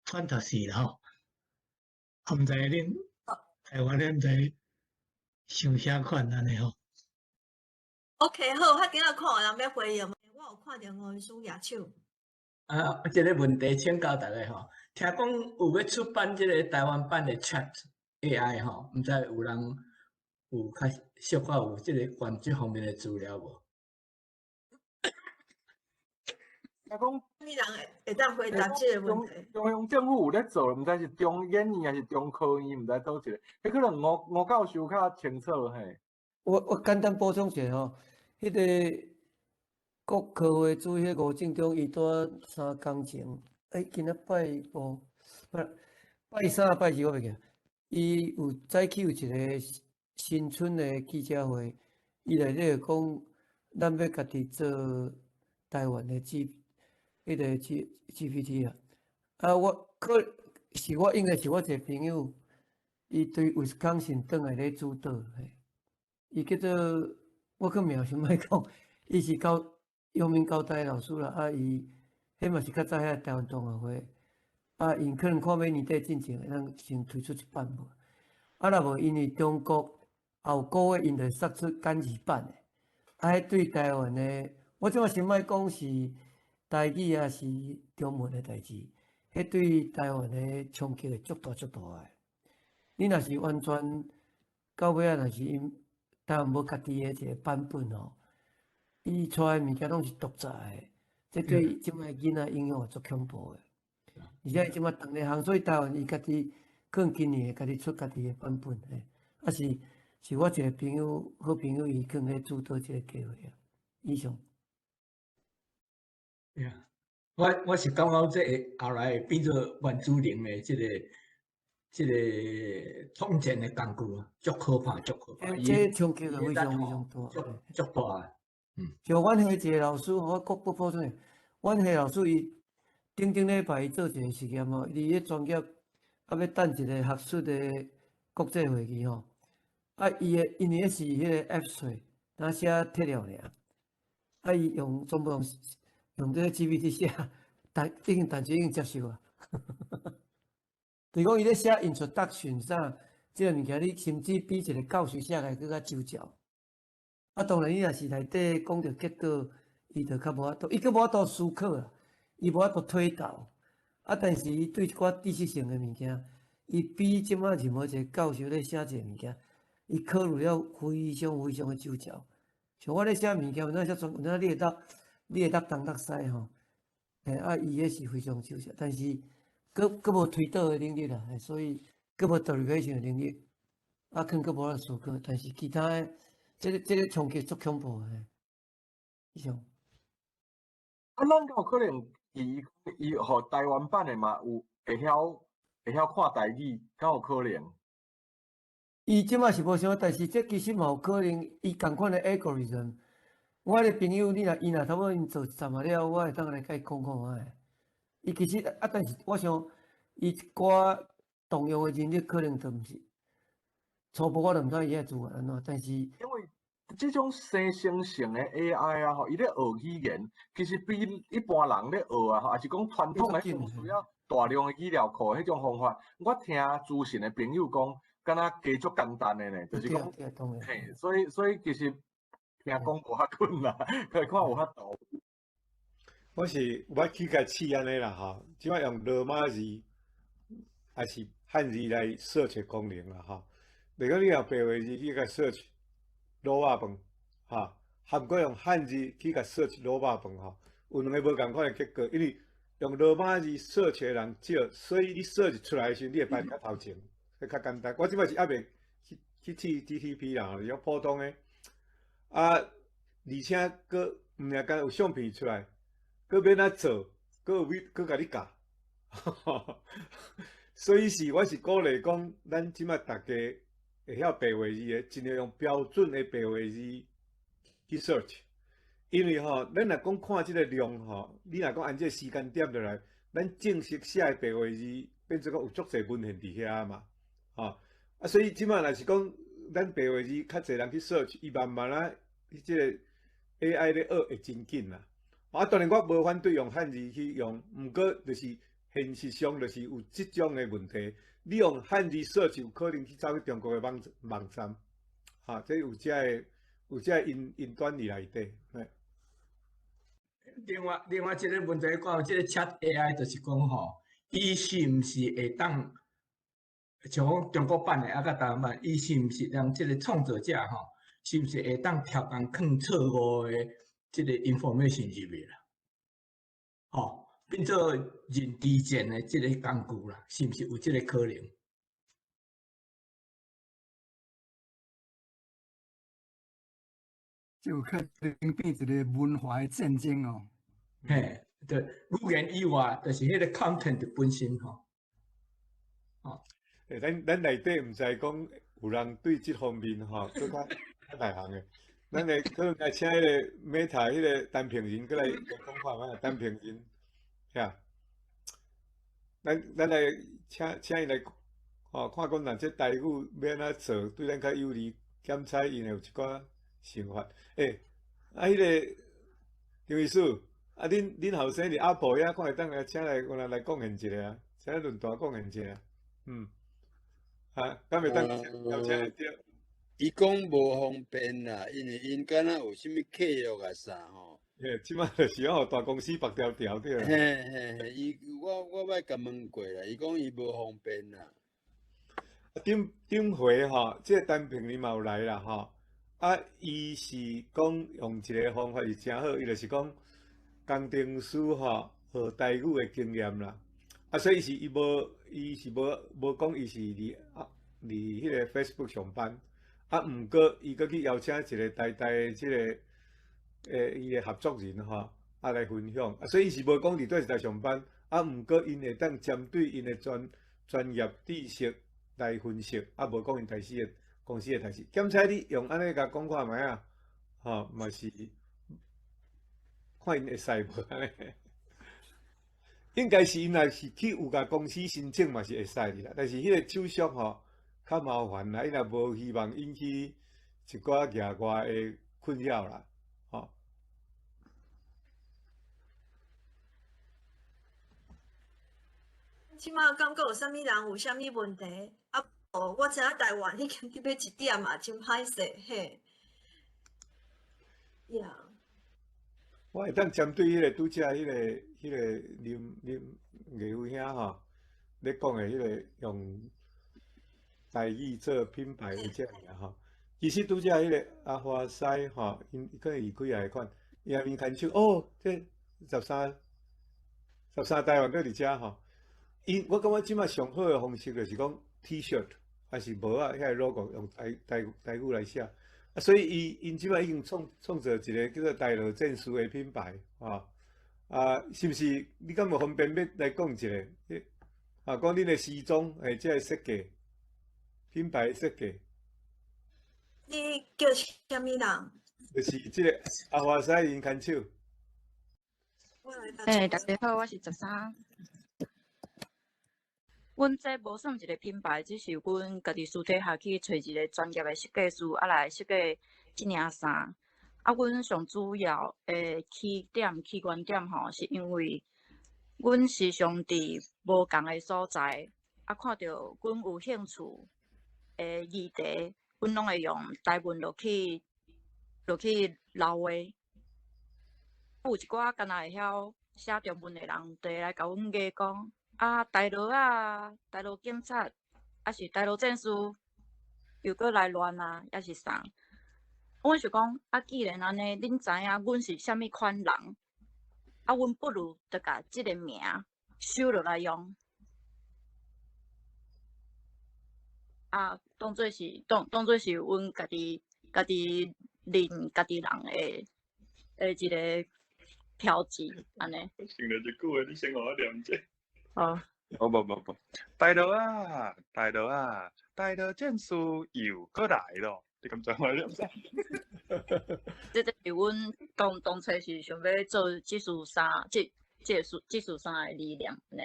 fantasy 啦吼。啊，毋知恁台灣恁知想啥款按呢吼？ OK，好，我今仔看有人欲回應，我有看著吳醫師舉手。啊，這个問題請教大家吼，聽講有欲出版這个台灣版的 Chat AI 吼，毋知有人有較小可有這个關這方面的資料無？聽講，啥物人會當回答這个問題？中央政府有咧做，毋知是中研院抑是中科院，毋知佗一个，彼可能吳教授較清楚嘿。我簡單補充一下吼，彼个國科會主席吳政忠，伊拄仔3工前，欸，今仔拜五，不，拜三拜四我袂記，伊有早起有一个新春的記者會，伊內底講，咱欲家己做台灣的 G，彼个 GPT 啊，啊，我可是我應該是我一个朋友，伊對威斯康星轉來咧主導，嘿，伊叫做我閣名先莫講，伊是高陽明交大老師啦，啊，伊彼嘛是較早遐台灣同學會，啊，𪜶可能看欲年底進前會當先推出一版無，啊，若無因為中國後個月𪜶就殺出簡易版的，啊，彼對台灣的，我這擺先莫講是台語抑是中文的代誌，彼對台灣的衝擊會足大足大的。你若是完全到尾仔，若是𪜶台灣無家己的一個版本吼，伊帶的物件攏是獨裁的，這對這擺囡仔影響會足恐怖的。而且伊這擺當咧行，所以台灣伊家己可能今年會家己出家己的版本嘿。啊是是我一個朋友，好朋友，伊可能咧主導這個計劃啊。以上。對啊，我是感覺這會後來會變做原子能的這個統戰的工具啊，足可怕，足可怕。這衝擊會非常非常大，足大。像阮彼一個老師，我閣補充下，阮彼個老師伊頂頂禮拜伊做一個實驗吼，伊佇咧專業啊欲等一個學術的國際會議吼，啊伊的因為彼是彼個 abstract，若寫摘要爾，啊伊用全部用這個 GPT 寫，但已經但是已經接受啊。就是講伊咧寫 introduction 啥，這個物件你甚至比一個教授寫來閣較周詳。啊，當然，伊若是內底講著結果，伊就較無法度，伊閣無法度思考啊，伊無法度推導。啊，但是伊對一寡知識性的物件，伊比這馬任何一個教授咧寫一個物件，伊考慮了非常非常的周詳。像我咧寫物件，有哪遮專，有哪你會當東搭西吼。嘿，啊，伊彼是非常周詳，但是閣無推導的能力啦，所以閣無 derivation 的能力，啊，可能閣無法思考。但是其他的，這個衝擊足恐怖的。以上。啊，咱敢有可能伊予台灣版的嘛有會曉看台語，敢有可能？伊這馬是無想，但是這其實嘛有可能，伊仝款的 algorithm。我的朋友，伊若差不多𪜶做一陣仔了，我會當來共伊講看覓。伊其實啊，但是我想，伊一寡動用的人力可能就毋是初步，我就毋知伊遐資源按怎，但是因為這種生成性的 AI 啊，吼，伊咧學語言，其實比一般人咧學啊，吼，抑是講傳統的需要大量的語料庫彼種方法，我聽資深的朋友講，敢若加足簡單的呢，就是講，嘿，所以其實聽講無較困難，可以看有法度。我是我去共試按呢啦吼，這擺用羅馬字抑是漢字來 search 功能啦吼。如果你用白話字去共 search 滷肉飯，哈，含閣用漢字去共 search 滷肉飯吼，有兩个無仝款的結果，因為用羅馬字 search 的人少，所以你 search 出來的時陣，你會排較頭前，會較簡單。我這擺是猶未去試 GTP 啦，是用普通的。啊，而且閣毋爾干有相片出來，閣欲按怎做，閣有欲閣共你教。所以是我是鼓勵講，咱這擺逐家會曉白話字的，盡量用標準的白話字去 search。因為吼，咱若講看這個量吼，你若講按這個時間點落來，咱正式寫的白話字變做講有足濟文獻佇遐嘛，吼啊，所以這擺若是講咱白話字較濟人去 search，伊慢慢仔，這個 AI 咧學會真緊啦。啊，當然我無反對用漢字去用，毋過就是現實上就是有這種的問題。你用漢字 search 有可能去走去中國的網站，哈，這有這个因端佇內底。另外一個問題，關於這個 Chat AI，就是講吼，伊是毋是會當像講中國版的啊，佮台灣版，伊是毋是讓這個創作者吼，是毋是會當調工囥錯誤的這個 information 入去啦？吼，變做認知戰的這個工具啦，是毋是有這個可能？這有可能變一個文化的戰爭哦。嘿，對，語言以外，就是彼個 content 本身吼。哦，欸，咱內底毋知講有人對這方面吼，閣較較內行的，咱會可能愛請彼個 Meta 彼個陳平仁過來講看覓，陳平仁，遐，咱來請伊來，吼，看講若這台語欲按怎做，對咱較有利，檢採𪜶的有一寡想法。欸，啊，彼個張醫師，啊，恁後生佇 Apple 遐，看會當來請來，有人來貢獻一下啊，請來論壇貢獻一下，嗯，啊，敢會當邀請會著？伊講無方便啦，因為𪜶敢若有啥物契約啊啥吼。嘿，這擺就是予大公司縛牢牢對。嘿嘿嘿，伊我捌共問過啦，伊講伊無方便啦。頂頂回吼，這個陳平仁嘛有來啦吼，啊，伊是講用一個方法是誠好，伊就是講工程師吼學台語的經驗啦。啊，所以伊是無講伊是佇彼個 Facebook 上班。啊，毋過伊閣去邀請一個台大的這個伊的合作人吼，啊來分享。啊，所以伊是無講佇佗一台上班。啊，毋過𪜶會當針對𪜶的專業知識來分析，啊，無講𪜶代誌的公司的代誌。檢採你用按呢共講看覓啊？吼，嘛是看𪜶會使無按呢？應該是𪜶若是去有共公司申請嘛是會使的啦，但是彼個手續吼較麻煩啦，伊若無希望引起一寡額外的困擾啦，吼。這馬敢閣有啥物人有啥物問題？啊，無，我知影台灣已經入欲一點啊，真歹勢嘿。Yeah。我會當針對彼個拄才彼個林藝夫兄吼，咧講的彼個用台語做品牌的這爾吼，其實拄才彼個阿華西吼，𪜶可能伊幾仔個款，伊下面牽手哦，這十三台灣閣佇遮吼，𪜶我感覺這擺上好的方式就是講 T-shirt，還是帽仔遐個 logo 用台語來寫。啊，所以𪜶這擺已經創造一個叫做台羅戰士的品牌，吼啊，是毋是？你敢有方便欲來講一下？啊，講恁的時裝，這个設計，品牌設計。你叫啥物人？就是這個阿華西𪜶牽手。欸，大家好，我是13。阮這無算一個品牌，只是阮家己私底下去揣一個專業的設計師，啊來設計這領衫。啊，阮上主要的起點、起源點吼，是因為阮時常佇無仝的所在，啊看著阮有興趣的議題，阮攏會用台文落去留話。有一寡敢若會曉寫中文的人，就會來共阮講講。啊，台羅啊，台羅警察，抑是台羅戰士，又閣來亂啊，抑是啥？阮想講，啊，既然按呢，恁知影阮是啥物款人，啊，阮不如就共這个名收落來用。啊，當做是阮家己認家己人的一個標誌，按呢。想著一句話，你先予我念者。好。哦無無無，台羅啊，台羅啊，台羅戰士又閣來咯！你敢知我念啥？這個是阮當初是想欲做這束衫，這束衫的理念呢。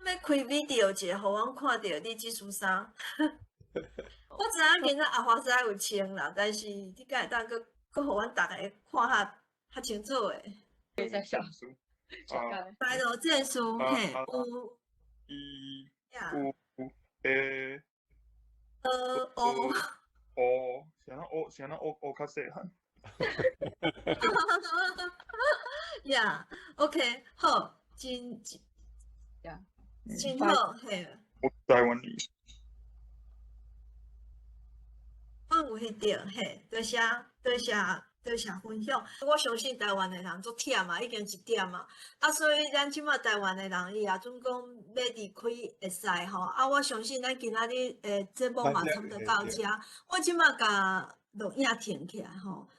欲開 video 一下，予阮看著你這束衫。我知影今仔阿華西有穿啦，但是你敢會當閣閣予阮逐个看較較清楚的？在笑。台羅戰士，嘿，有。一、有、欸、O。 O，是按怎 O？是按怎 O？O 較細漢。 Yeah，OK，好，真真，真好，嘿。我台灣語。阮有翕著，嘿，多謝，多謝，多謝分享。我相信台灣的人足忝啊，已經一點啊，啊，所以咱這馬台灣的人伊也準講欲離開會使吼。啊，我相信咱今仔日的節目嘛差不多到遮。我這馬共錄影停起來吼。